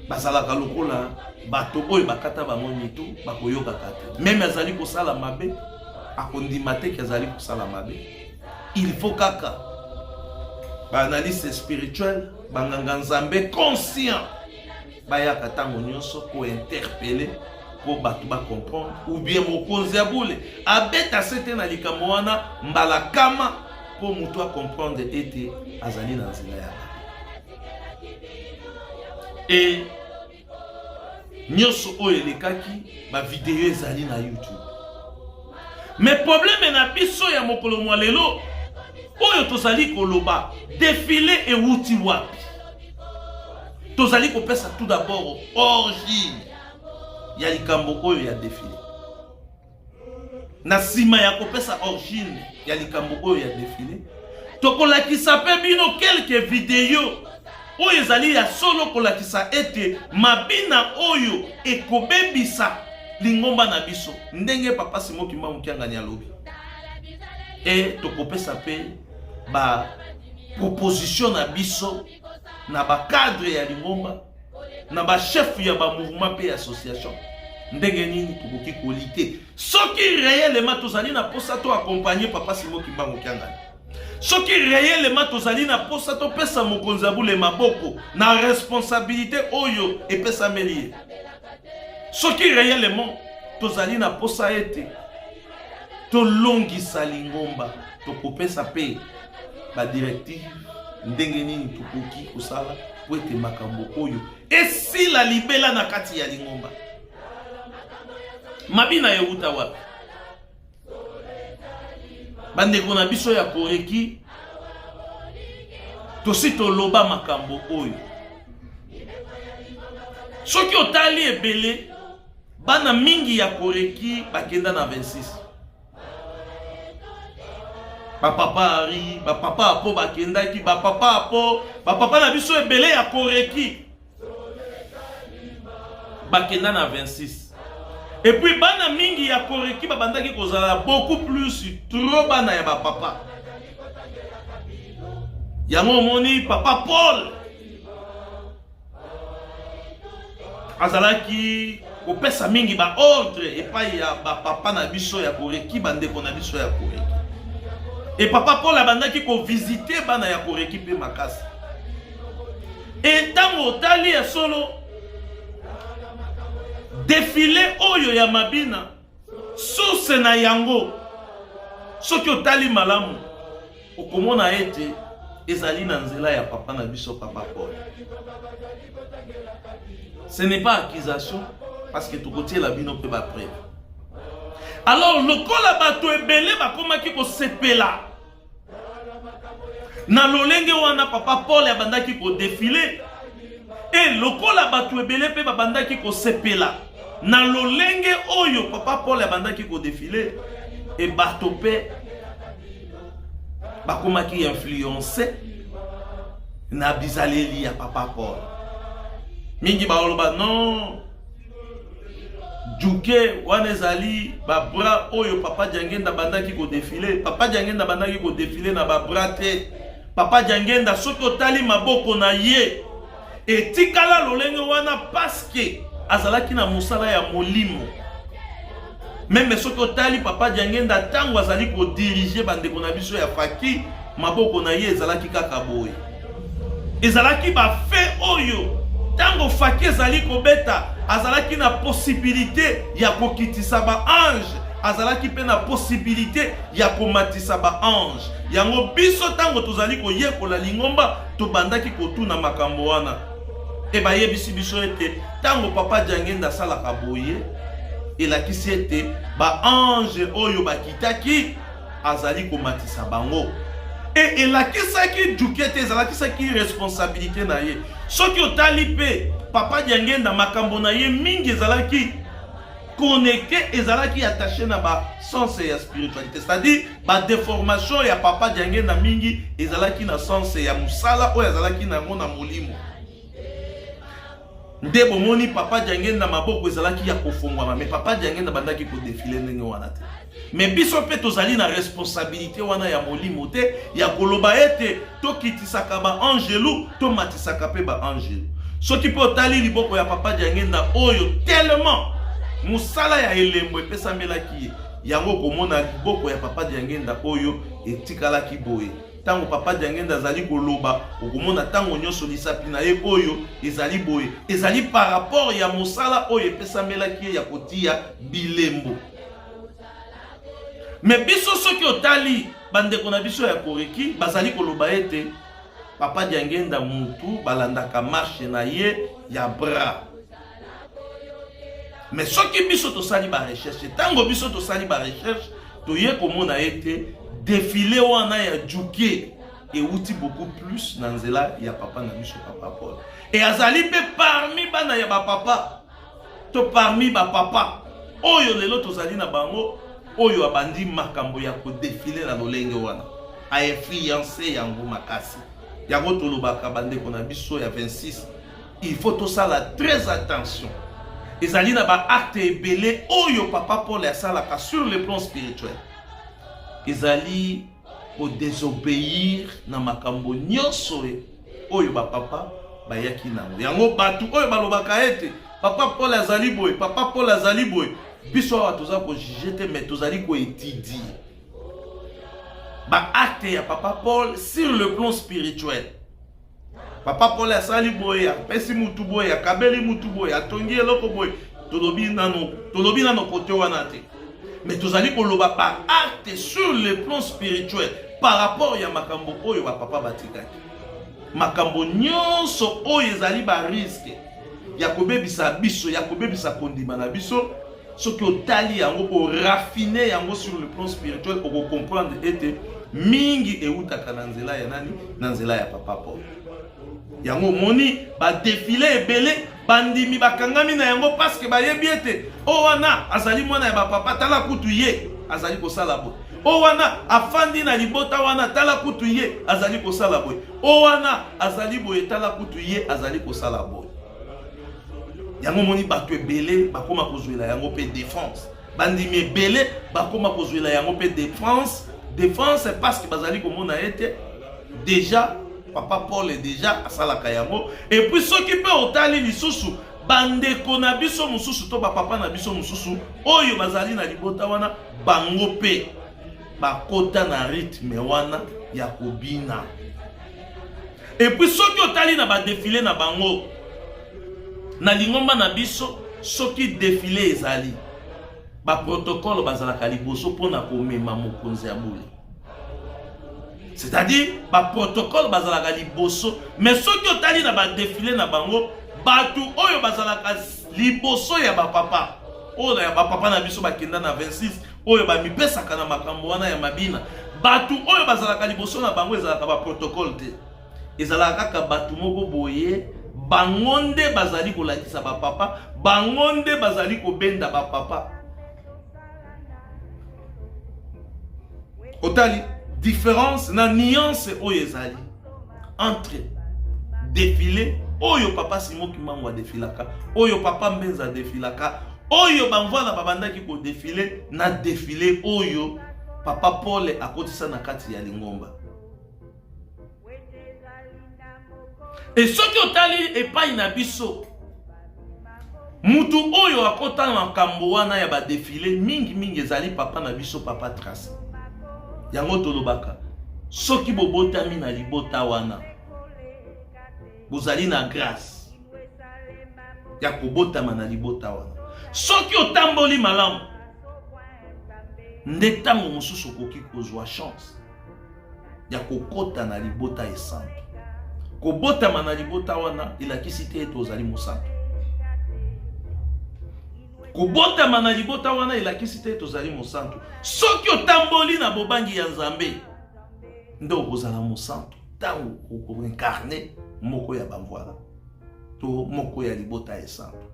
bazalaka lokola bato oyo bakata bango mitu, bakoyokaka te. Même azali kosala mabe, akondima te ke azali kosala mabe. Il faut kaka baanalyste spirituel, banganga nzambe conscient bayaka ntango nyonso kointerpeller mpo bato bacomprendre, ou bien mokonzi ya bule abeta se te na likambo wana mbala kama mpo moto acomprendre ete azali na nzela ya mabe. E nyonso oyo elekaki, bavideo ezali na YouTube. Mais problème na biso ya mokolo mwa lelo oyo tozali koloba, défilé ewuti wapi? Tozali kopesa tout d'abord origine ya likambo oyo ya défilé. Na nsima ya kopesa origine ya likambo oyo ya défilé, tokolakisa mpe bino quelques vidéos oyo ezali ya solo kolakisa ete mabina oyo ekobebisa lingomba na biso, ndenge papa Simon Kimbangu Kiangani alobi. E tokopesa mpe baproposition na biso na bacadre ya lingomba, na bachef ya bamouvement mpe association, ndenge nini tokoki kolutter soki réellement tozali na posa to accompagner papa Simon Kimbangu Kiangani, soki réellement tozali na posa topesa mokonzi ya bule maboko na responsabilité oyo epesameli ye, soki réellement tozali na posa ete tolongisa lingomba. Tokopesa mpe badirective ndenge nini tokoki kosala po ete makambo oyo esila libela na kati ya lingomba. Mabina euta wapi? Bandeko na biso ya Koreki, tosi toloba makambo oyo. Soki otali ebele, bana mingi ya Koreki bakenda na 26, bapapa Ari, bapapa Apo bakendaki, bapapa Apo, bapapa na biso ebele ya Koreki bakenda na 26. Et puis bana mingi ya Koreki babandaki kozala beaucoup plus trop bana ya bapapa. Yango omoni papa Paul azalaki kopesa mingi baordre epai ya bapapa na biso ya Koreki, bandeko na biso ya Koreki. E papa Paul abandaki kovisiter bana ya Koreki mpe makasi. E ntango otali ya solo défilé oyo ya mabina, source na yango, soki otali malamu, okomona ete ezali na nzela ya papa na biso, papa Paul. Ce n'est pas accusation, parce que tokotiela bino mpe bapreuve. Alors lokola bato ebele bakomaki kosepela na lolenge wana papa Paul abandaki kodéfiler, e lokola bato ebele mpe babandaki kosepela. Na lolenge oyo papa Paul abandaki kodefile, e bato mpe bakomaki influence na bizaleli ya papa Paul. Mingi baoloba non, Djuke wana ezali ba bras oyo papa Diangenda abandaki kodefile. Papa Diangenda abandaki kodefile na ba bras te. Papa Diangenda soki otali maboko na ye etikala lolenge wana paske azalaki na mosala ya molimo. Meme soki otali papa Diangenda ntango azali kodirige bandeko na biso ya faki, maboko na ye ezalaki kaka boye. Ezalaki bafe oyo ntango faki ezali kobeta, azalaki na possibilite ya kokitisa ba ange, azalaki mpe na possibilite ya komatisa ba ange. Yango biso ntango tozali koyekola lingomba, tobandaki kotuna makambo wana. E bayebisi biso ete ntango papa Diangenda asalaka boye, elakisi ete ba ange oyo bakitaki azali komatisa bango. E elakisaki Djuke te, ezalakisaki responsabilite na ye. Soki otali mpe papa Diangenda, makambo na ye mingi ezalaki connecte, ezalaki attaché na ba sens ya spiritualité, c'est-à-dire ba déformation ya papa Diangenda mingi ezalaki na sens ya mosala oyo azalaki na yango na molimo. Nde bomoni papa Diangenda maboko ezalaki ya kofongwama, mais papa Diangenda bandaki kodefile ndenge wana te. Mais biso mpe tozali na responsabilité wana ya molimo te ya koloba ete tokitisaka ba angelu, tomatisaka mpe ba angelu. Soki mpe otali liboko ya papa Diangenda oyo tellement mosala ya elembo epesamelaki ye, yango okomona liboko ya papa Diangenda oyo etikalaki boye. Ntango papa Diangenda azali koloba, okomona ntango nyonso lisapi na ye oyo ezali boye, ezali par rapport ya mosala oyo epesamelaki ye ya kotia bilembo. Me biso soki otali bandeko na biso ya Koreki bazali koloba ete papa Diangenda mutu balandaka marche na ye ya bras. Me soki biso tosali ba recherche, ntango biso tosali ba recherche, toye komona ete defile wana ya Djuke ewuti beaucoup plus na nzela ya papa na biso papa Paul. E azali mpe parmi bana ya ba papa to parmi ba papa oyo lelo tozali na bango oyo abandi makambo ya kodefile na lolenge wana, ainfluence yango makasi. Yango tolobaka bandeko na biso ya 26, il faut tosala très attention. Ezali na ba acte ebele oyo papa Paul asalaka sur le plan spirituel, ezali kodesobéir na makambo nyonso oyo ba papa bayaki nango. Yango bato oyo balobaka ete papa Paul azali boye, papa Paul azali boye, biso awa toza kojuge te, mais tozali koetudie ba acte ya papa Paul sur le plan spirituel. Papa Paul asali boye, apesi mutu boye, akabeli mutu boye, atongi eloko boye, tolobi nano, tolobi nano kote wana te, mais tozali koloba ba acte sur le plan spirituel par rapport ya makambo oyo ba papa batikaki. Makambo nyonso oyo ezali ba risque ya kobebisa biso, ya kobebisa kondima na biso, soki otali yango, oraffine yango sur le plan spirituel, okokomprendre ete mingi eutaka na nzela ya nani? Na nzela ya papa Paul. Yango omoni ba defile ebele, bandimi bakangami na yango parce que bayebi ete o wana azali mwana ya bapapa, tala kutu ye azali kosala boye, o wana afandi na libota wana, tala kutu ye azali kosala boye, o wana azali boye, tala kutu ye azali kosala boye. Yango omoni bato ebele bakoma kozwela yango mpe défense, bandimi ebele bakoma kozwela yango mpe défense, défense parce que bazali komona ete déjà papa Paul déjà asalaka yango. Et puis soki mpe otali lisusu bandeko na biso mosusu to bapapa na biso mosusu oyo bazali na libota wana, bango mpe bakota na rythme wana ya kobina. Et puis soki otali na ba defile na bango na lingomba na biso, soki defile ezali, ba protocole bazalaka liboso mpona komema mokonzi ya bule, c'est-à-dire ba protocole bazalaka liboso. Mais soki otali na ba defile na bango, bato oyo bazalaka liboso ya bapapa oyo ya bapapa na biso bakenda na 26 oyo bamipesaka na makambo wana ya mabina, bato oyo bazalaka liboso na bango ezalaka ba protocole te, ezalaka kaka bato moko boye. Bango nde bazali kolakisa ba papa, bango nde bazali kobenda ba papa. Otali différence na nuance oyo ezali entre défilé oyo papa Simon Kimbangu adefilaka, oyo papa Mbenza adefilaka, oyo bamvwana babandaki kodefile na défilé oyo papa Paul akotisa na kati ya lingomba. E soki otali epai na biso, mutu oyo akota na makambo wana ya badefile mingi mingi ezali papa na biso, papa Tracy. Yango tolobaka, soki bobotami na libota wana, bozali na grâce ya kobotama na libota wana. Soki otamboli malamu, nde ntango mosusu okoki kozwa chance ya kokota na libota esantu. Kobotama na libota wana elakisi te ete ozali mosantu. Kobotama na libota wana elakisi te ete ozali mosantu. Soki otamboli na bobangi ya Nzambe, nde okozala mosantu ntango okoinkarne moko ya bamvwala to moko ya libota esantu.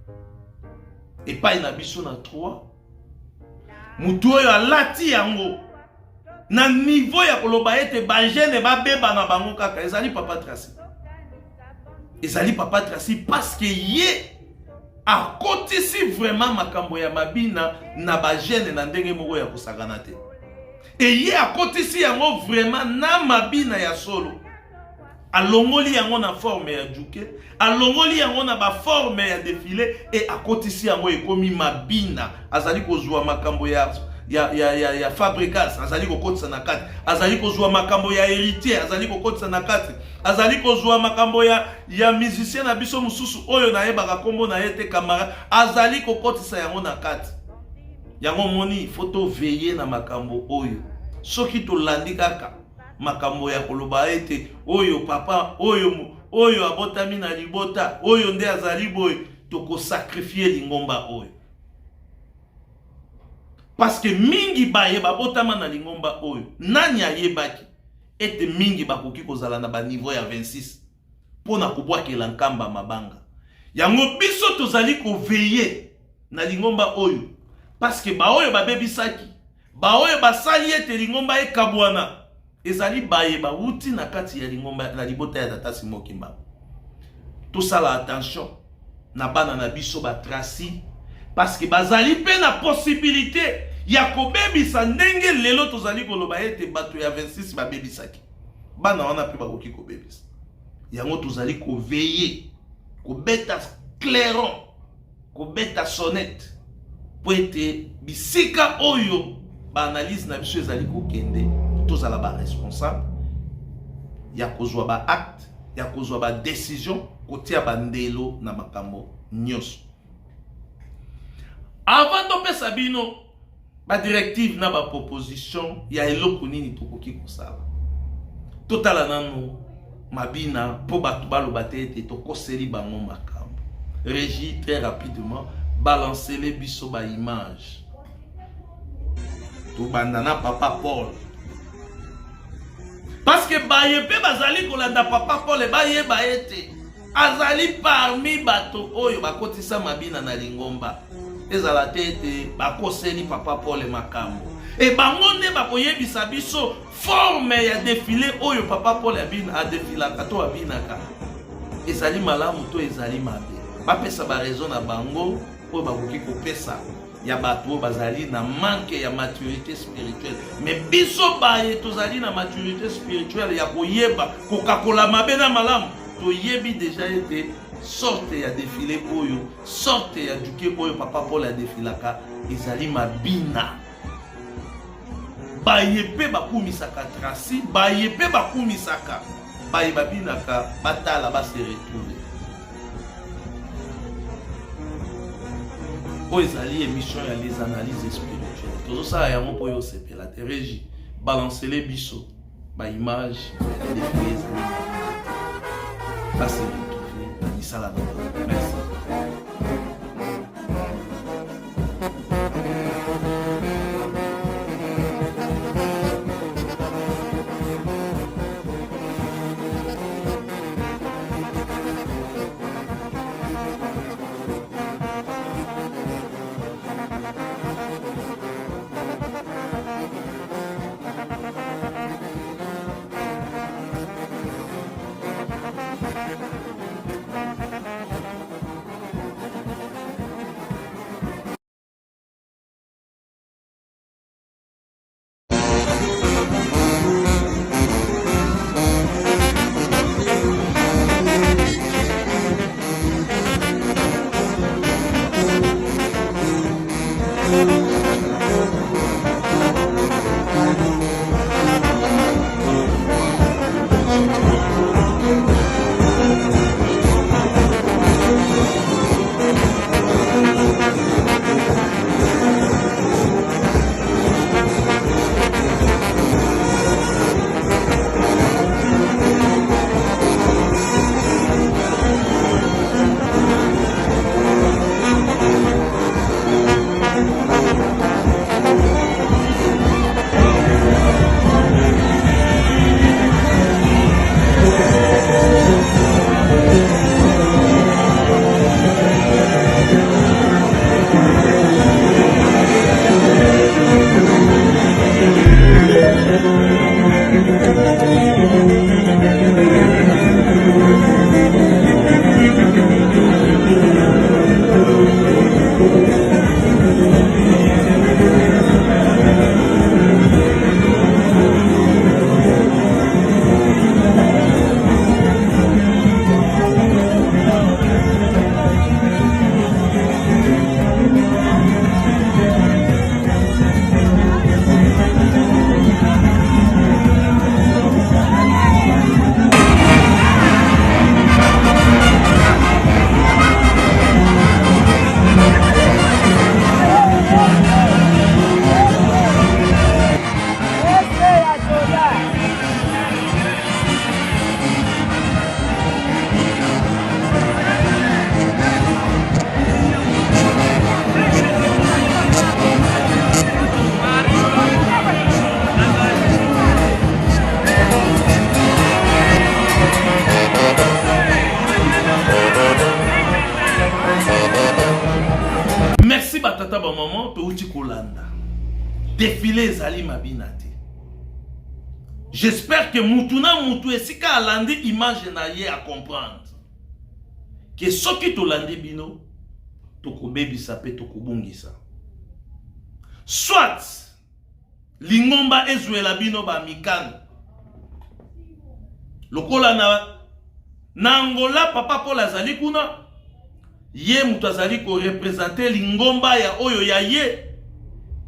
Epai na biso na 3 moto oyo alati yango na niveau ya koloba ete bagene babeba na bango kaka ezali papa Tracy, ezali papa Tracy parce que ye akotisi vraiment makambo ya mabina na bagene na ndenge moko ya kosakana te. Eye akotisi yango vraiment na mabina ya solo, alongoli yango na forme ya juke, alongoli yango na ba forme ya defile e akotisi yango ekomi mabina. Azali kozwa makambo ya ya, ya, ya, ya Fabregas, azali kokotisa na kati, azali kozwa makambo ya Héritier, azali kokotisa na kati, azali kozwa makambo ya, ya musicien na biso mosusu oyo nayebaka nkombo na ye te, Camara, azali kokotisa yango na kati. Yango omoni, faut to veiller na makambo oyo. Soki tolandi kaka makambo ya koloba ete oyo papa oyo oyo abotami na libota oyo nde azali boye, tokosakrifie lingomba oyo. Parce que mingi baye babotama na lingomba oyo, nani ayebaki ete mingi bakoki kozala na ba niveau ya 26 mpo na kobwakela nkamba mabanga? Yango biso tozali koveiller na lingomba oyo, parce que baoyo babebisaki, baoyo basali ete lingomba ekabwana, ezali baye bawuti na kati ya lingomba na libota ya tata Simon Kimbangu. Tosala attention na bana na biso ba Tracy, parce que bazali pe na possibilité ya kobebisa ndenge lelo tozali koloba ete bato ya 26 babebisaki. Bana wana pe bakoki kobebisa. Yango tozali koveiller, kobeta clairon, kobeta sonnette po ete bisika oyo ba analyse na biso ezali kokende, tozala ba responsable ya kozwa ba acte, ya kozwa ba décision, kotia ba ndelo na makambo nyonso. Avant topesa bino ba directive na ba proposition ya eloko nini tokoki kosala, totala nanu mabina po bato baloba te ete tokoseli bango makambo. Régie, très rapidement, balancez-les biso ba image. Tobanda na papa Paul, parce que baye pe bazali kolanda papa Paul bayeba ete azali parmi bato oyo bakotisa mabina na lingomba. Ezala te ete bakoseli papa Paul makambo, e bango nde bakoyebisa biso forme ya defile oyo papa Paul adefilaka to abinaka ezali malamu to ezali mabe. Bapesa ba raison na bango oyo bakoki kopesa ya bato oyo bazali na manque ya maturité spirituelle. Mais biso baye tozali na maturité spirituelle ya koyeba kokakola mabe na malamu, toyebi deja ete sorte ya defile oyo, sorte ya duke oyo papa Paul adefilaka ezali mabina. Baye pe bakumisaka Tracy, baye pe bakumisaka baye babinaka, batala ba se retrouver. Oyo ezali émission ya les analyses spirituelles. Tozosala yango mpo yo osepela te. Régie, balancez-les biso ba image ya défilé ezali ba se retrouver na misala na bango. Merci. Merci ba tata ba maman touti kolanda. Défilé ezali mabina te. J'espère que mutu na mutu esika alandi image na ye a comprendre. Que soki tolandi bino tokobebisa pe tokobungisa. Soit lingomba ezwela bino ba mikano lokola na na Angola papa Paul azali kuna ye moto azali korepresente lingomba ya oyo ya ye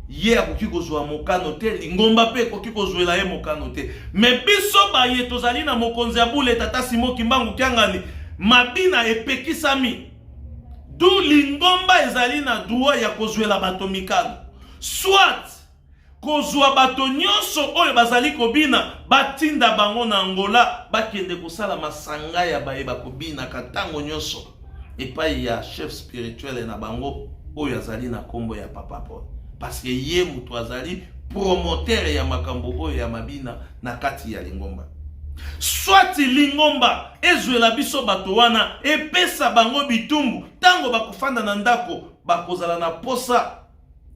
ye akoki kozwa mokano te lingomba mpe ekoki kozwela ye mokano te me biso baye tozali na mokonzi ya bule tata simo kimbangu kiangani mabina epekisami du lingomba ezali na droit ya kozwela bato mikano soit kozwa bato nyonso oyo bazali kobina batinda bango na Angola bakende kosala masanga ya baye bakobinaka ntango nyonso epai ya chef spirituel na bango oyo azali na nkombo ya Papa Paul parce que ye moto azali promoteur ya makambo oyo ya mabina na kati ya lingomba. Soit lingomba ezwela biso bato wana epesa bango bitumbu ntango bakofanda na ndako bakozala na posa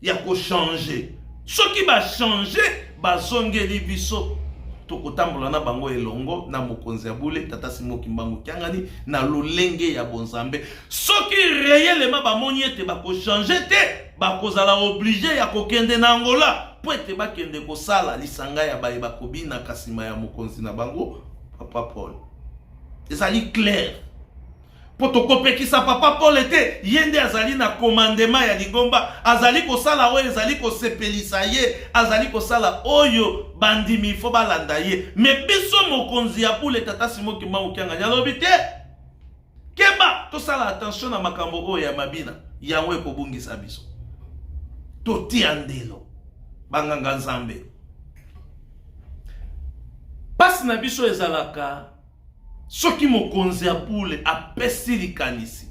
ya ko changer. Soki ba changer bazongeli biso tokotambola na bango elongo na mokonzi ya bule tata Simon Kimbangu Kiangani na lolenge ya bonzambe. Soki reyelema bamoni ete bako changer te, bakozala oblige ya kokende na Angola mpo ete bakende kosala lisanga ya baye bakobinaka nsima ya mokonzi na bango Papa Paul. Ezali clair. Mpo tokopekisa Papa Paul te, ye nde azali na commandement ya lingomba, azali kosala oyo ezali kosepelisa ye, azali kosala oyo bandimi ifo balanda ye. Me biso mokonzi ya bule Tata Simon Kimbangu Kiangani alobi te, keba, tosala attention na makambo oyo ya mabina, yango ekobungisa biso. Totia ndelo banganga Nzambe. Pasi na biso ezalaka Soki mokonzi ya bule apesi likanisi,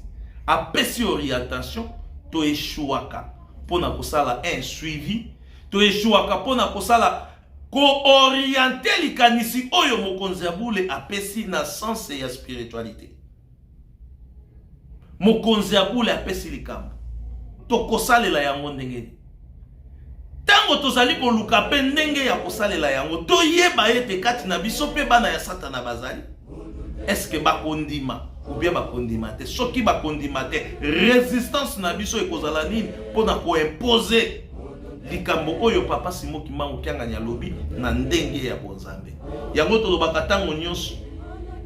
apesi orientation, to echouaka mpo na kosala un suivi, to echouaka mpo na kosala ko-orienter likanisi oyo mokonzi ya bule apesi na sens ya spiritualite. Mokonzi ya bule apesi likambo, tokosalela yango ndenge nini? Ntango tozali koluka mpe ndenge ya kosalela yango, toyeba ete kati na biso mpe bana ya Satana bazali. Eske bakondima ou bien bakondima te? Soki bakondima te, resistance na biso ekozala nini mpo na koimpose likambo oyo Papa Simon Kimbangu Kiangani alobi na ndenge ya bonzambe? Yango tolobaka ntango nyonso,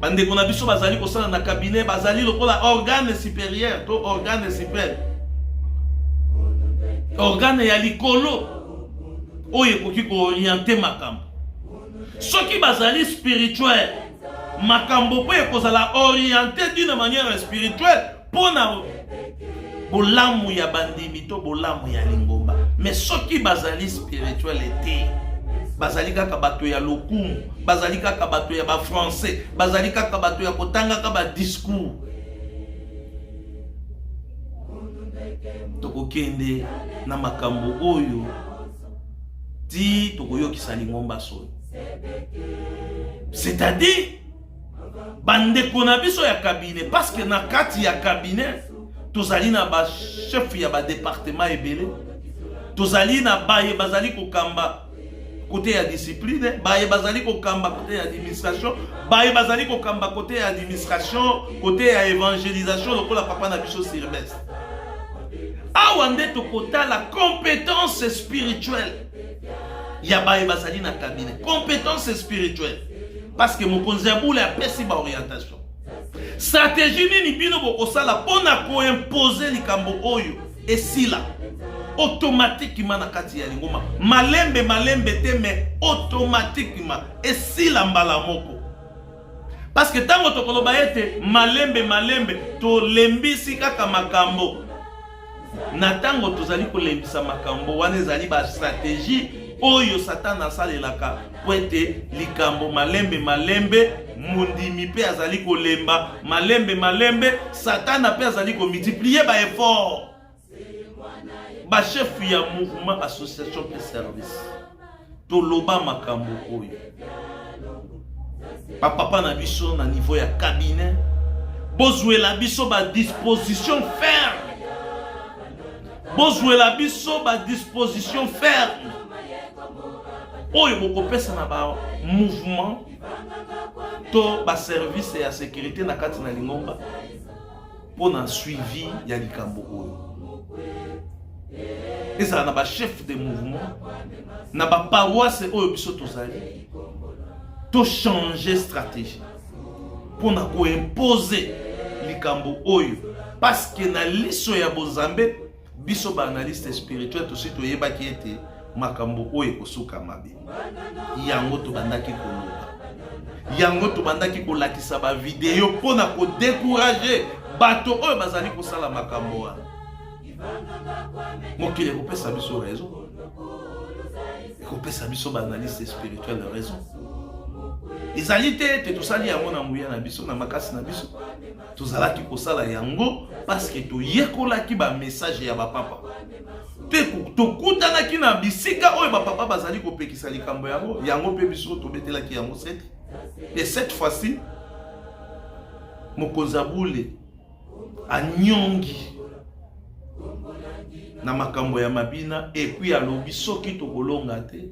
bandeko na biso bazali kosala na cabinet, bazali lokola organe supérieur to organe supreme. Organe ya likolo oyo ekoki kooriente makambo. Soki bazali spirituel, makambo mpe ekozala oriente d'une manière spirituelle mpo na bolamu ya bandimi to bolamu ya lingomba. Mais soki bazali spirituel te, bazali kaka bato ya lokumu, bazali kaka bato ya bafrançais, bazali kaka bato ya kotangaka badiscours, tokokende na makambo oyo ti tokoyokisa lingomba soni. C'est-à-dire bandeko na biso ya cabinet, parce que na kati ya cabinet tozali na ba chef ya ba département ebele, tozali na baye bazali kokamba kote ya discipline, baye bazali kokamba kote ya administration, baye bazali kokamba kote ya administration, kote ya évangélisation lokola papa na biso Sylvestre. Awa nde tokotala compétence spirituelle ya baye bazali na cabinet, compétence spirituelle, parce que mokonzi ya bule apesi ba orientation. Stratégie nini bino bokosala mpo na koimpose likambo oyo esila automatiquement na kati ya lingomba, malembe malembe te, mais automatiquement esila mbala moko? Parce que ntango tokoloba ete malembe malembe, tolembisi kaka makambo. Na ntango tozali kolembisa makambo wana, ezali bastratégie oyo Satana asalelaka po ete likambo malembe malembe, mondimi mpe azali kolemba malembe malembe, Satana mpe azali komultiplier baeffort. Bachef ya mouvement, association mpe service, toloba makambo oyo. Bapapa na biso na niveau ya cabinet, bozwela biso badisposition ferme, bozwela biso badisposition ferme oyo bokopesa na bamouvement to baservice ya sécurité na kati na lingomba mpo na suivi ya likambo oyo. Ezala na bachef de mouvement na baparoisse oyo biso tozali, tochange stratégie mpo na koimpose likambo oyo, parce que na liso ya bonzambe, biso baanalyste spirituel tosi toyebaki ete makambo oyo ekosuka mabe. Yango tobandaki koloba, yango tobandaki kolakisa bavideo mpo na kodécourager bato oyo bazali kosala makambo wana. Mokili ekopesa biso raison, ekopesa biso baanalyste spirituel raison. Ezali te ete tosali yango na nguya na biso, na makasi na biso. Tozalaki kosala yango parce que toyekolaki bamessage ya bapapa mpe tokutanaki na bisika oyo bapapa bazali kopekisa likambo yango. Yango mpe biso tobetelaki yango sete. Et cette fois-ci, mokonzi abule anyongi na makambo ya mabina, et puis alobi soki tokolonga te,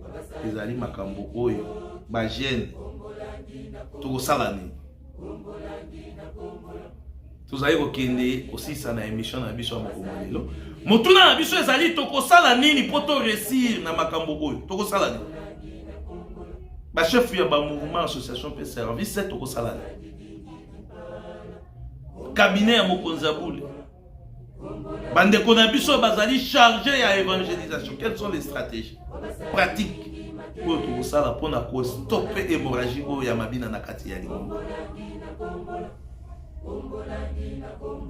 ezali makambo oyo bagene tokosala nini. Tozali kokende kosilisa na émission na biso ya mokolo lelo. Motuna na biso ezali: tokosala nini mpo to réussir na makambo oyo? Tokosala nini, bachef ya bamouvement, association mpe service? Tokosala nini, cabinet ya mokonzi ya bule, bandeko na biso bazali chargé ya évangélisation? Quelles sont les stratégies pratiques oyo tokosala mpona kostopper hémorragie oyo ya mabina na kati ya lingomba?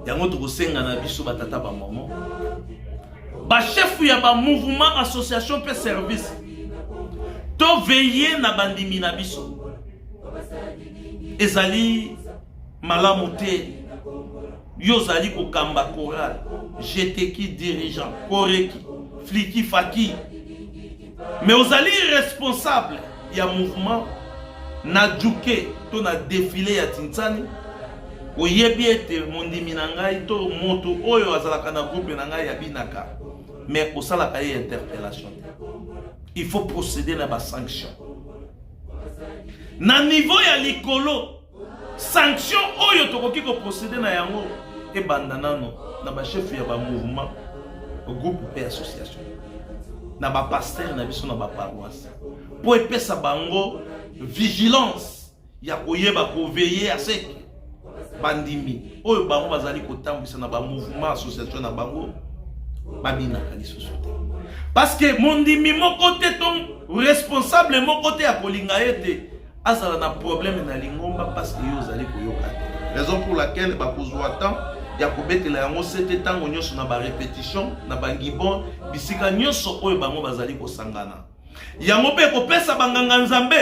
Yango tokosenga na biso batata, bamama, bachef ya bamouvement, association mpe service, toveiller na bandimi na biso. Ezali malamu te yo ozali kokamba chorale, jeteki dirigeant koreki fliki faki, mais ozali responsable ya mouvement na juke to na défilé ya Tintsani, oyebi ete mondimi na ngai to moto oyo azalaka na groupe na ngai abinaka, mais osalaka ye interpellation te. Il faut procéder na basanction na niveau ya likolo. Sanction oyo tokoki koprocéder na yango, ebanda nano na bachef ya bamouvement, groupe mpe association, na bapasteur na biso na baparoisse, mpo epesa bango vigilance ya koyeba koveiller à ce que bandimi oyo bango bazali kotambwisa na bamouvement, association na bango. Babinaka lisusu te. Parce que mondimi moko te to responsable moko te akolinga ete azala na problème na lingomba parce que yo ozali koyoka te. Raison pour laquelle bakozwa temps ya kobetela yango sete ntango nyonso na barepetition na bangibon bisika nyonso oyo bango bazali kosangana. Yango mpe ekopesa banganga-nzambe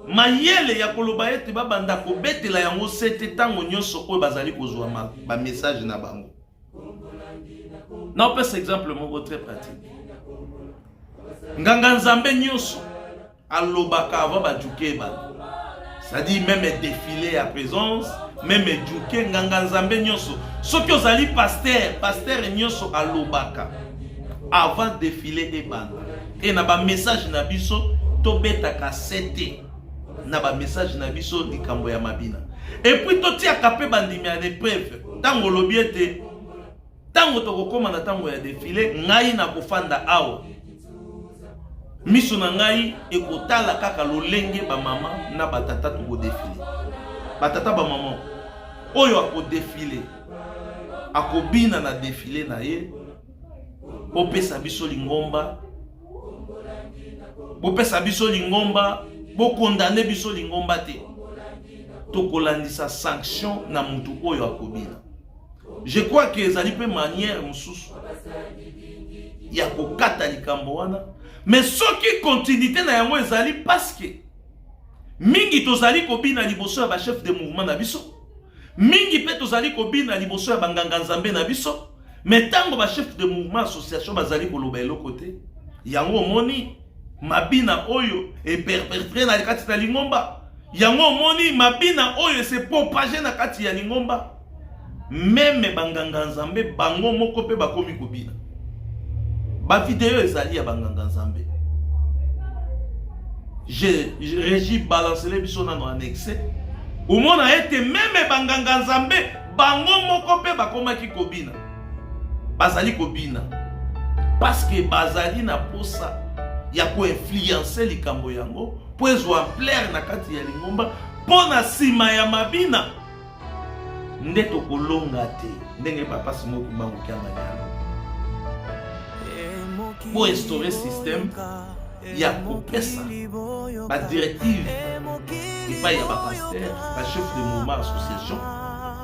mayele ya koloba ete babanda kobetela yango sete ntango nyonso oyo bazali kozwa bamessage na bango. Naopesa exemple moko très pratique. Nganga nzambe nyonso alobaka avant bajuke ebanda, c'est-à-dire même défilé ya présence, même juke, nganga nzambe nyonso, soki ozali pasteur, pasteur nyonso alobaka avant défilé ebanda. E na bamessage na biso tobetaka sete na bamessage na biso likambo ya mabina, et puis totiaka mpe bandimi ya épreuve. Ntango olobi ete ntango tokokóma na ntango ya défilé, ngai nakofanda awa, miso na ngai ekotala kaka lolenge bamama na batata tokodéfiler. Batata, bamama oyo akodéfiler, akobina na défilé na ye, bopesa biso lingomba, bopesa biso lingomba, bokondane biso lingomba te, tokolandisa sanction na mutu oyo akobina. Je crois que ezali mpe manière mosusu ya kokata likambo wana. Mais soki continuité na yango ezali, parce que mingi tozali kobina liboso ya bachef de mouvement na biso, mingi mpe tozali kobina liboso ya banganga nzambe na biso, mais ntango bachef de mouvement, association bazali koloba eloko te, yango omoni mabina oyo eperpétuer na kati na lingomba, yango omoni mabina oyo ese propager na kati ya lingomba. Même banganga nzambe bango moko mpe bakomi kobina. Bavideo ezali ya banganga nzambe. Régie, balancele biso nano annexe, omona ete même banganga nzambe bango moko mpe bakomaki kobina. Bazali kobina parce que bazali na posa ya koinfluencer likambo yango mpo ezwa ampleur na kati ya lingomba, mpo na nsima ya mabina nde tokolonga te. Ndenge papa Simon Kimbangu Kiangani alobi, po instaurer système ya kopesa badirective epai ya bapasteur, bachef de mouvement, association,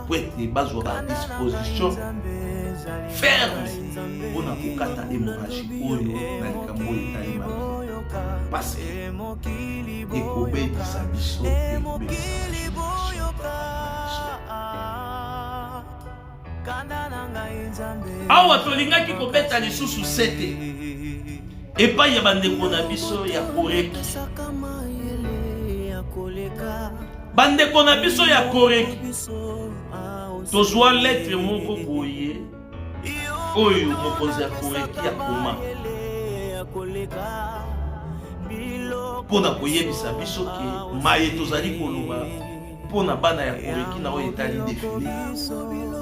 po ete bazwa badisposition ferme mpona kokata hémorragie oyo na likambo oyo etali mabina, parce que ekobebisa biso, ekobebisa biso. Awa tolingaki kobeta lisusu sete epai ya bandeko na biso ya Koreki. Bandeko na biso ya Koreki, tozwa lettre moko boye oyo mokonzi ya Koreki akoma mpo na koyebisa biso ke maye tozali koloba mpo na bana ya Koreki na oyo etali défilé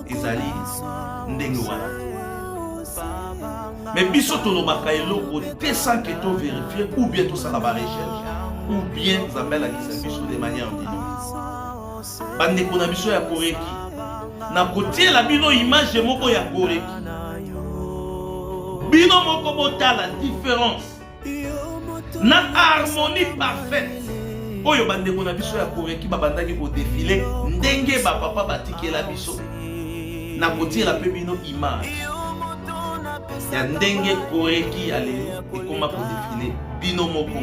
ezali ndenge wana te. Mais biso tolobaka eloko te sans que tovérifier ou bien tosala barecherche ou bien Nzambe alakisa biso de manière divine. Bandeko na biso ya Koreki, nakotiela bino image moko ya Koreki, bino moko botala différence na harmonie parfaite oyo bandeko na biso ya Koreki babandaki kodéfiler ndenge bapapa batikela biso. Nakotiela mpe bino image ya ndenge Koreki ya lelo ekoma kodéfiler. Bino moko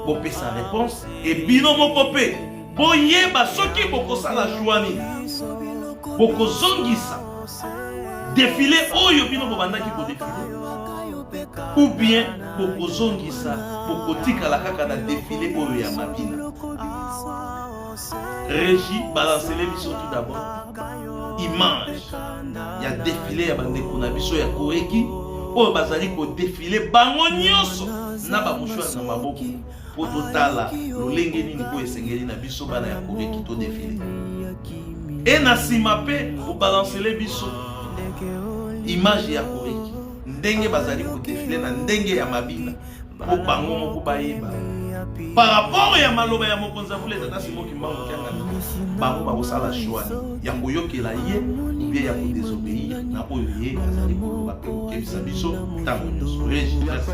bopesa réponse e bino moko mpe boyeba soki bokosala choix nini: bokozongisa défilé oyo bino bobandaki kodéfiler ou bien bokozongisa, bokotikala kaka na défilé oyo ya mabina. Régie, balancele biso tout d'abord image ya défilé ya bandeko na biso ya Koreki oyo bazali kodéfiler bango nyonso na bamouchoir na maboko, mpo totala lolenge nini oyo esengeli na biso bana ya Koreki todéfiler. E na nsima mpe kobalancele biso image ya Koreki ndenge bazali kodéfiler na ndenge ya mabina, mpo bango moko bayeba. Par rapport ya maloba ya mokonzi ya bule tata Simon Kimbangu Kiangani, bango bakosala choix nini? Ya koyokela ye ou bien ya kodesobéir na oyo ye azali koloba mpe kokebisa biso ntango nyonso. Regi, merci.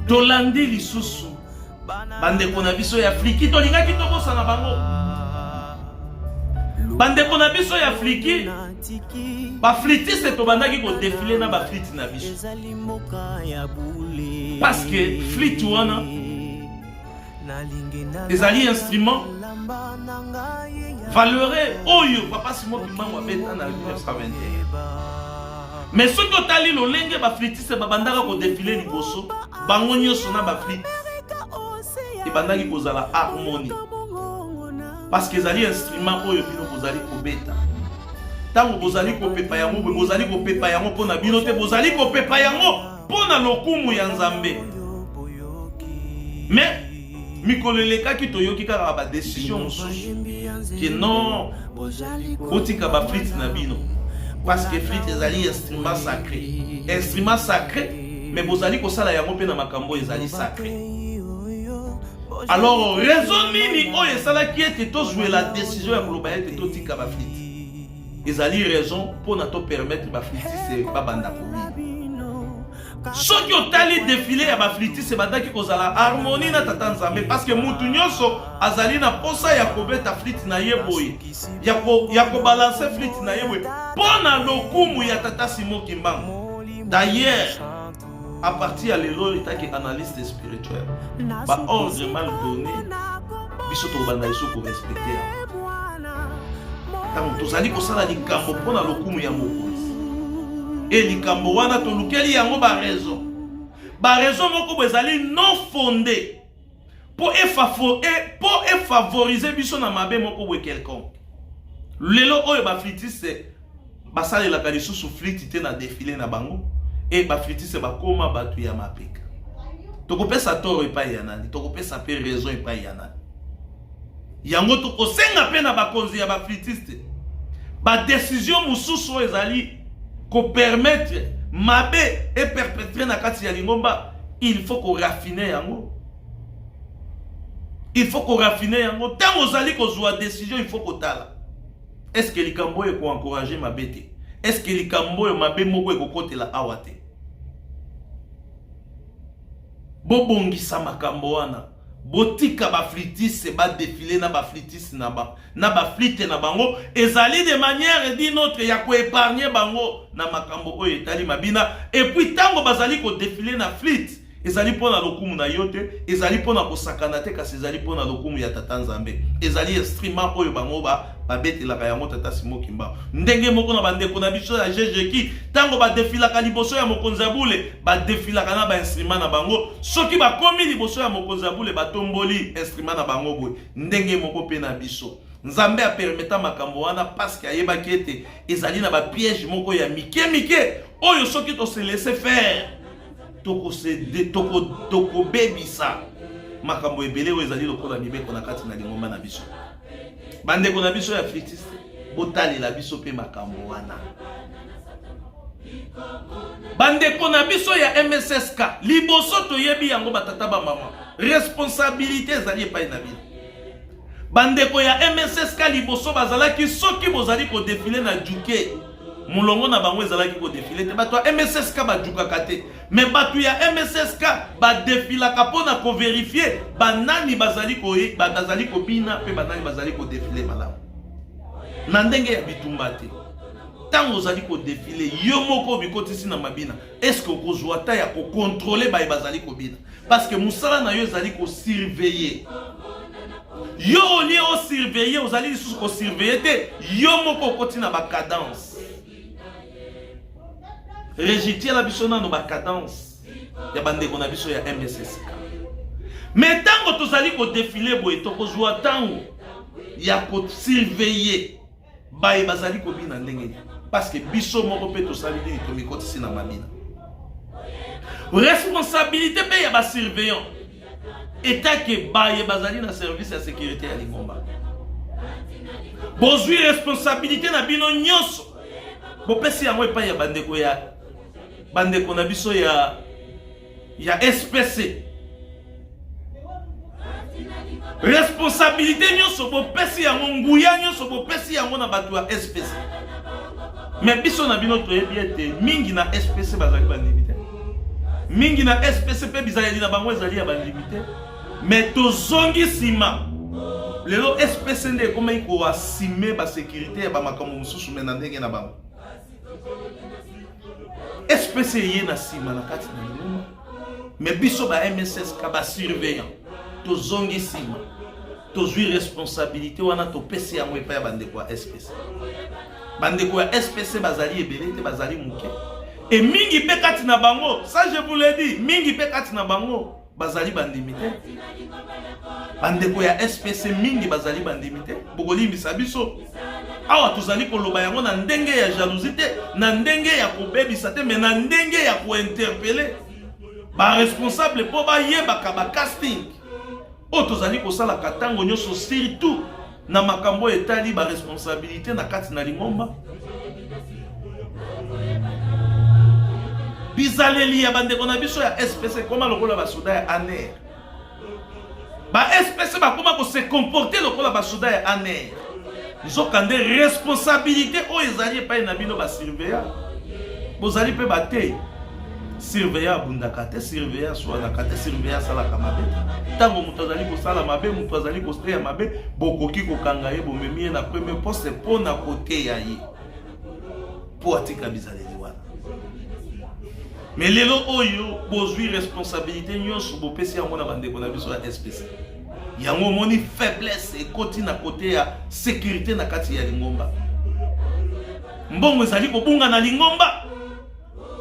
Tolandi lisusu bandeko na biso ya fliki, tolingaki tobosana bango. Bandeko na biso ya fliki, baflitiste, tobandaki kodefile na baflite na biso parce que flite wana ezali instrument valeureux oyo papa Simon Kimbangu abeta na 1921. Mais soki otali lolenge baflitiste babandaka kodefile liboso, bango nyonso na baflite ebandaki kozala harmonie, parce que ezali instrument oyo bino bozali kobeta. Ntango bozali kopepa yango boye, bozali kopepa yango mpo na bino te, bozali kopepa yango mpo na lokumu ya Nzambe. Mais mikolo elekaki, toyoki kaka badecision mosusu ke non, botika baflite na bino, parce que flite ezali instrument sacré, instrument sacré, mais bozali kosala yango mpe na makambo oyo ezali sacré. Alors raison nini oyo esalaki ete tozwela décision ya koloba ete totika baflite? Ezali raison mpona topermettre baflitiste babanda kobina. Soki otali defile ya baflitiste, ebandaki kozala harmonie na tata Nzambe, parce que mutu nyonso azali na posa ya kobeta flite na ye boye, ya kobalanse flite na ye boye mpo na lokumu ya tata Simon Kimbangu. D'ailleurs, à partir ya lelo, etaki analyste spirituel, baordre mal donné, biso tokobanda lisusu korespecte yango. Ntango tozali kosala likambo mpo na lokumu ya mokonzi, e likambo wana tolukeli yango baraison, baraison moko boye ezali non fondé mpo efavorize biso na mabe moko boye quelconque. Lelo oyo baflitiste basalelaka lisusu flite te na defile na bango, e baflitiste bakóma bato ya mapeka. Tokopesa toro epai ya nani? Tokopesa mpe raison epai ya nani? Yango tokosenga mpe na bakonzi ya baflitiste, badesizio mosusu oyo ezali kopermettre mabe eperpetre na kati ya lingomba, il faut koraffine yango, il faut koraffine yango. Ntango ozali kozwa décision, il faut kotala: est ce que likambo oyo ekoencourage mabe te? Est ce que likambo oyo mabe moko ekokotela awa te? Bobongisa makambo wana, botika baflitiste badefile na baflitiste na ba, na baflite na bango. Ezali de manière d'une autre ya koépargne bango na makambo oyo etali mabina. Et puis ntango bazali kodefile na flite, ezali mpo na lokumu na yo te, ezali mpo na kosakana te, kasi ezali mpo na lokumu ya tata Nzambe. Ezali instrument oyo bango babetelaka yango tata Simon Kimbangu. Ndenge moko na bandeko na biso ya GGK, ntango badefilaka liboso ya mokonzi ya bule, badefilaka na bainstrument na bango. Soki bakomi liboso ya mokonzi ya bule, batomboli instrument na bango boye. Ndenge moko mpe na biso, Nzambe apermeta makambo wana parce que ayebaki ete ezali na bapiège moko ya mike mike oyo soki tose laisser faire, tokobebisa makambo ebele oyo ezali lokola mibeko na kati na lingomba na biso. Bandeko na biso ya flitiste, botalela biso mpe makambo wana. Bandeko na biso ya MSSK, liboso toyebi yango batata ba mama, responsabilité ezali epai na bino. Bandeko ya MSSK liboso bazalaki soki bozali kodefile na juke, molongo na bango ezalaki kodefile te. Bato ya MSSK bajukaka te, me bato ya MSSK badefilaka mpo na koverifie banani bazali bazali kobina mpe banani bazali kodefile malamu na ndenge ya bitumba te. Ntango ozali kodefile yo moko omikotisi na mabina, eske okozwa ata ya kokontrole baye bazali kobina? Parce que mosala na yo ezali kosurveille. Yo olie osurveille, ozali lisusu kosurveille te, yo moko okoti na bacadence. Régie, tiela biso nano bacadence ya bandeko na biso ya MSSK. Me ntango tozali kodefile boye, tokozwa ntango ya kosurveille baye bazali kobina ndenge nini, parce que biso moko mpe tosali nini, tomikotisi na mabina. Responsabilité mpe ya basurveillant etake baye bazali na service ya sécurité ya lingomba, bozwi responsabilité na bino nyonso, bopesi yango epai ya bandeko ya bandeko na biso ya ya SPC. Responsabilité nyonso bopesi yango, nguya nyonso bopesi yango na bato ya SPC. Me biso na bino toyebi ete mingi na SPC bazali bandimi te, mingi na SPC mpe bizaleli na bango ezali ya bandimi te. Me tozongi nsima lelo, SPC nde ekomaki koasime basekurité ya bamakambo mosusu me na ndenge na bango. SPC eye na nsima na kati na lingomba, me biso ba MSSK ba surveillant tozongi nsima, tozwi responsabilité wana, topesi yango epai ya bandeko ya SPC. Bandeko ya SPC bazali ebele te, bazali moke, e mingi mpe kati na bango, ça je vous l'ai dit, mingi mpe kati na bango bazali bandimi te. Bandeko ya SPC mingi bazali bandimi te, bokolimbisa biso awa tozali koloba yango na ndenge ya jalousie te, na ndenge ya kobebisa te, me na ndenge ya kointerpele baresponsable mpo bayebaka bacasting oyo tozali kosalaka ntango nyonso, surtout na makambo oyo etali baresponsabilité na kati na lingomba. Bizaleli ya bandeko na biso ya SPC ekoma lokola basoda ya ANR. Ba SPC bakoma ko se comporter lokola basoda ya ANR. Nzokande responsabilité oyo ezali epai na bino ba surveillant, bozali mpe bateyi. Surveillant abundaka te, surveillant aswanaka te, surveillant asalaka mabe te. Ntango moto azali kosala mabe, moto azali koteya mabe, bokoki kokanga ye, bomemi ye na premier poste mpo na koteya ye mpo atika bizaleli wana. Me lelo oyo bozwi responsabilité nyonso, bopesi yango na bandeko na biso ya SPC. Yango omoni faiblesse ekoti na kote ya sécurité na kati ya lingomba. Mbongo ezali kobunga na lingomba,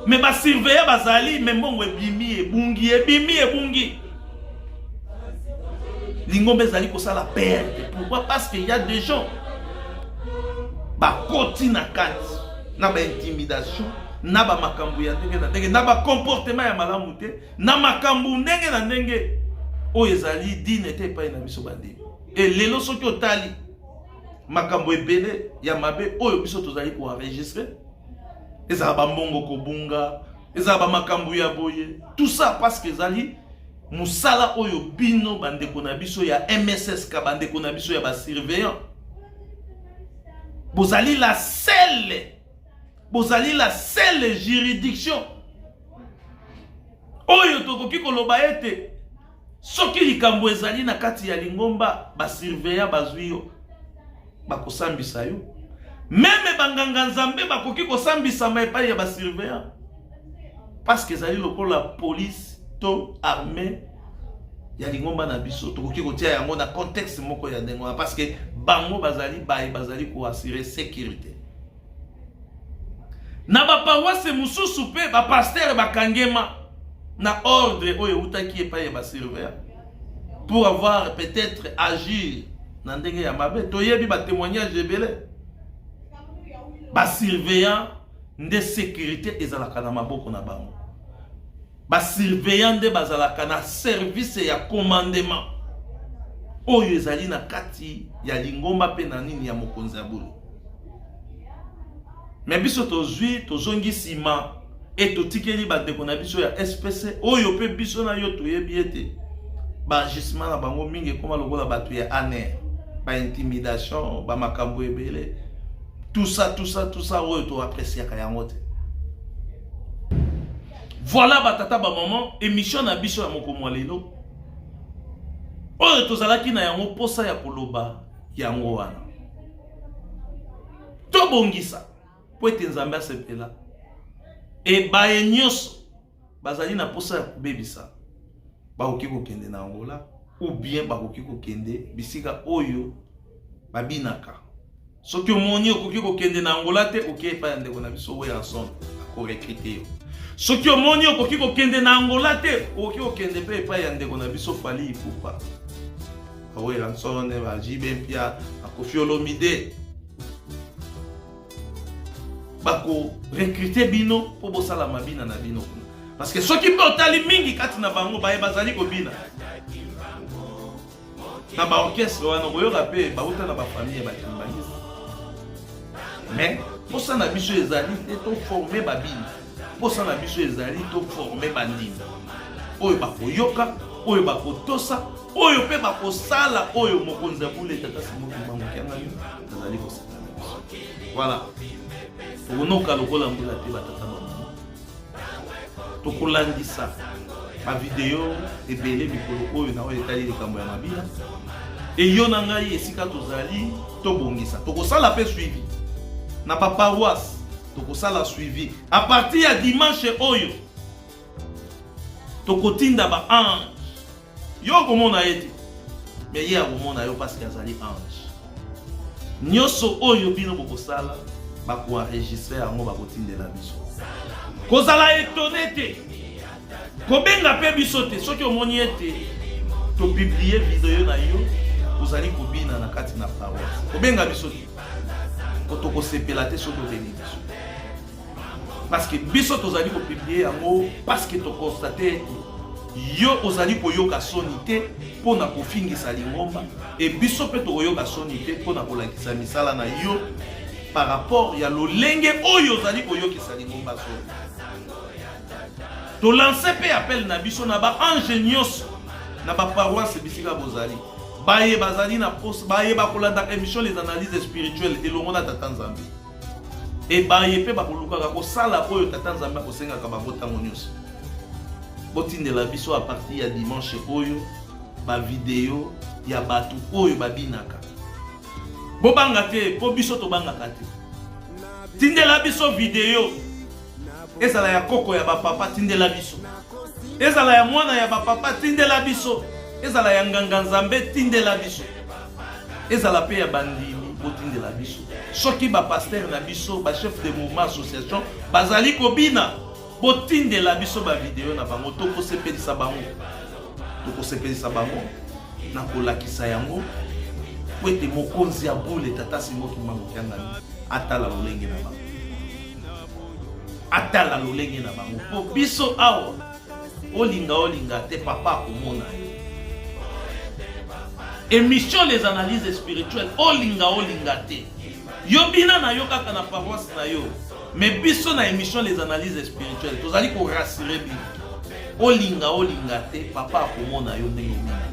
me basurveillant bazali, me mbongo ebimi ebungi, ebimi ebungi. Lingomba ezali kosala perte. Pourquoi? Parce que y a des gens bakoti na kati na baintimidation, na bamakambo ya ndenge na ndenge, na bacomportement ya malamu te, na makambo ndenge na ndenge oyo ezali dine te epai na biso bandimi. E lelo soki otali makambo ebele ya mabe oyo biso tozali koenregistre, ezala bambongo kobunga, ezala bamakambo ya boye, tout ça parce que ezali mosala oyo bino bandeko na biso ya MSSK, bandeko na biso ya basurveillant, bozali la seule, bozali la seule juridiction oyo tokoki koloba ete soki likambo ezali na kati ya lingomba, basurveillant bazwi yo, bakosambisa yo. Meme banganga nzambe bakoki kosambisama epai ya basurveillant, parce que ezali lokola police to armée ya lingomba na biso. Tokoki kotia yango na contexte moko ya ndenge wana, parce que bango bazali baye bazali koassure sécurité. Na baparoise mosusu mpe bapastere bakangema na ordre oyo eutaki epai ya basurveillant pour avoir peut-être agir na ndenge ya mabe. Toyebi batémoignage ebele. Basurveillant nde sécurité ezalaka na maboko na bango, basurveillant nde bazalaka na service ya commandement oyo ezali na kati ya lingomba mpe na nini ya mokonzi ya bulu. Me biso tozwi, tozongi nsima. E totikeli bandeko na biso ya SPC oyo mpe biso na yo toyebi ete baagissement na bango mingi ekoma lokola bato ya ANR, baintimidation, bamakambo ebele, tout ça, tout ça, tout ça oyo toapresiaka yango te. Voilà batata bamama, émission na biso ya mokolo mwa lelo oyo tozalaki na yango mposa ya koloba yango wana. Tobongisa mpo ete Nzambe asepela. E baye nyonso bazali na mposa ya kobebisa bakoki kokende na Angola ou bien bakoki kokende bisika oyo babinaka. Soki omoni okoki kokende na Angola te, okei epai ya ndeko na biso Werrason, akorekrite yo. Soki omoni okoki kokende na Angola te, okoki kokende mpe epai ya ndeko na biso Fally Ipupa, Werrason, ba JB Mpia, ba Koffi Olomide, bako recruter bino mpo bosala mabina na bino kuna. Parce que soki mpe otali mingi kati na bango baye bazali kobina na baorchestre wana, okoyoka mpe bauta na bafamille ya bakimbanguiste. Mais mposa na biso ezali te toforme babini, mposa na biso ezali toforme bandimi oyo bakoyoka, oyo bakotosa, oyo mpe bakosala oyo mokonzi ya bule Tata Simon Kimbangu Kiangani azali kosala na biso. Voilà, tokonoka lokola mbula te batata bamama, tokolandisa bavideo ebele mikolo oyo na oyo etali likambo ya mabina. Eyo na ngai esika tozali tobongisa, tokosala mpe suivi na baparoisse, tokosala suivi a partir ya dimanche oyo. Tokotinda ba ange, yo okomona ye te, me ye akomona yo parce que azali ange. Nyonso oyo bino bokosala bakoenregistre yango, bakotindela biso. Kozala etone te, kobenga mpe biso te soki omoni ete topublie video na yo ozali kobina na kati na paroisse. Kobenga biso te, po tokosepela te soki obengi biso, parce que biso tozali kopublie yango parce que tokonstate ete yo ozali koyoka soni te mpo na kofingisa lingomba, e biso mpe tokoyoka soni te mpo na kolakisa misala na yo par rapport ya lolenge oyo ozali koyokisa lingomba soni. Tolanse mpe appel na biso na baange nyonso na baparoisse bisika bozali, baye bazali na posa, baye bakolandaka émission Les Analyses Spirituelles elongo na Tata Nzambe, e baye mpe bakolukaka kosala oyo Tata Nzambe akosengaka bango ntango nyonso. Botindela biso a partir ya dimanche oyo bavideo ya bato oyo babinaka. Bobanga te, mpo biso tobangaka te. Tindela biso video, ezala ya koko ya bapapa, tindela biso, ezala ya mwana ya bapapa, tindela biso, ezala ya nganga Nzambe, tindela biso, ezala mpe ya bandimi, botindela biso. Soki bapaster na biso, bachef de mouvement, association bazali kobina, botindela biso bavideo na bango. Tokosepelisa bango, tokosepelisa bango na kolakisa yango po ete mokonzi ya bule Tata Simon Kimbangu Kiangani atala lolenge na bango, atala lolenge na bango. Po biso awa, olinga olinga te, papa akomona yo. Émission Les Analyses Spirituelles, olinga olinga te, yo bina na yo kaka na paroisse na yo, mais biso na émission Les Analyses Spirituelles tozali korassure bino, olinga olinga te, papa akomona yo ndenge obinaka,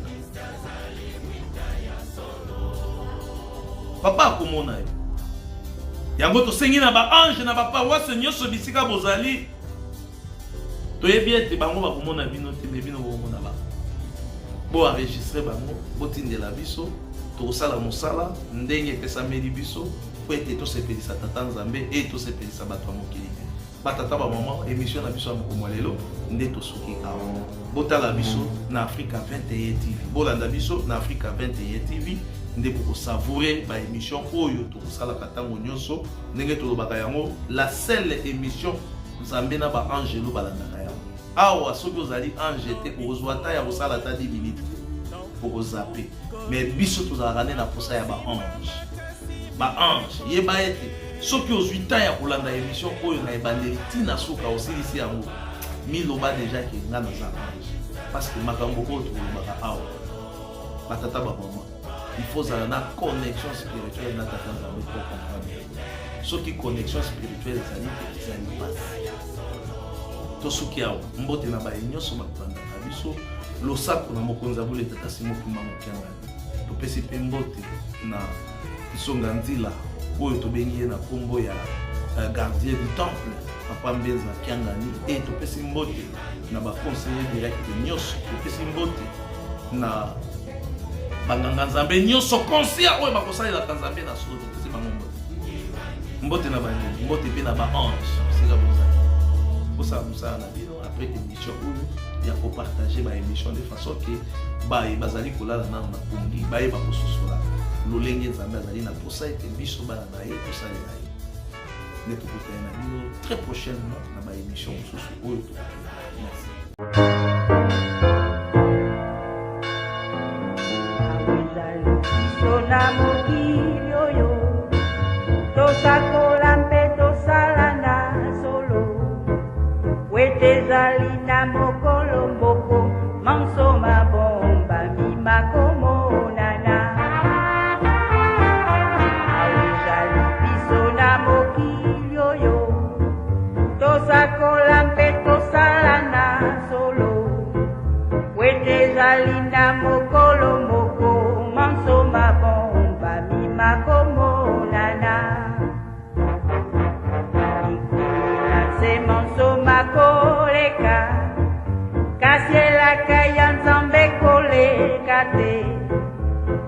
papa akomona yo. Yango tosengi na baange na baparoisse nyonso bisika bozali, toyebi ete bango bakomona bino te, me bino bokomona bango. Boenregistre bango, botindela biso, tokosala mosala ndenge epesameli biso po ete tosepelisa Tata Nzambe e tosepelisa bato ya mokili te. Batata bamama, émission na biso ya mokolo lelo nde tosuki awa. Botala biso na Africa 21 TV, bolanda biso na Africa 21 TV nde bokosavoure baémission oyo tokosalaka ntango nyonso. Ndenge tolobaka yango, la seule émission Nzambe na baangelo balandaka yango awa. Soki ozali ange te, okozwa ata ya kosala ata 10 minutes te, okozape. Mais biso tozalaka nde na posa ya baange. Baange, yeba ete soki ozwi temps ya kolanda émission oyo na ebandeli ntina suka, osilisi yango, miloba deja ke nga naza ange, parce que makambo oyo tokolobaka awa, batata bamama, il faut ozala na connexion spirituelle na Tata Nzambe po comprendre. Soki connexion spirituelle ezali te, ezali mpasi. Tosuki awa. Mbote na baye nyonso bakolandaka biso. Losako na mokonzi ya bule tata Simon Kimbangu Kiangani. Topesi mpe mbote na Nsonga Nzila oyo tobengi ye na nkombo ya gardien du temple papa Mbenza Kiangani. E topesi mbote na ba conseiller direct nyonso. Topesi mbote na banganga nzambe nyonso conscient oyo bakosalelaka nzambe na solo. Topesi bango mbote. Mbote na bango, mbote mpe na ba ange bisika bozali kosala mosala na bino. Après émission oyo ya kopartage ba émission de façon ke baye bazali kolala nano na pongi bayeba kososola lolenge nzambe azali na posa ete biso bana na ye tosalela ye. Nde tokutani na bino très prochainement na ba émission mosusu oyo tokutani. Merci. Biso na mokili oyo tosakola mpe tosala na solo po ete ezali na mokolo moko manso mabombami makomonana. Awa ezali biso na mokili oyo tosakola mpe tosala na solo po ete ezali na mokolo moko manso mabombami makomonana. Likolo na nse manso makoleka kasi elaka ya nzambe koleka te.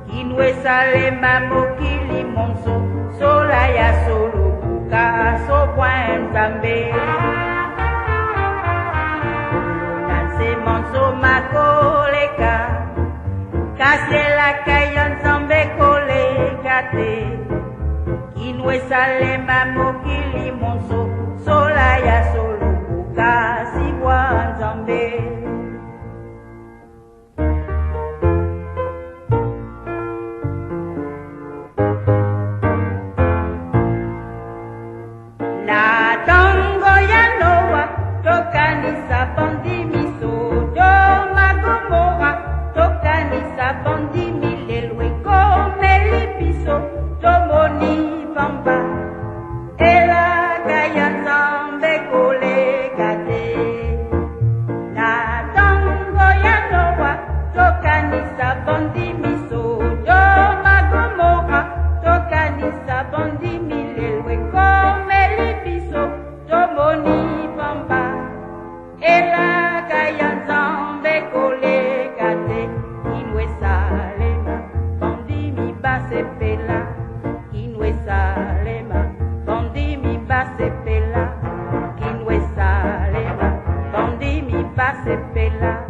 Kino esalema mokili monso sola ya solo buka sobwa nzambe. Likolo na nse manso makoleka kasi elaka ya nzambe koleka te. Kino esalema mokili monso sola ya solo buka sibwa nzambe. Na ntango ya Noa tokanisa bandimi Sodoma Gomora tokanisa bandimi lelo ekomeli biso tomoni pamba elaka ya nzambe koleka te. Na ntango ya Noa tokanisa bandimi Sodoma Gomora tokanisa bandimi lelo ekomeli biso tomoni pamba elaka ya nzambe koleka te. Kino esalema bandimi basepela. Kino esalema bandimi basepela. Kino esalema bandimi basepela.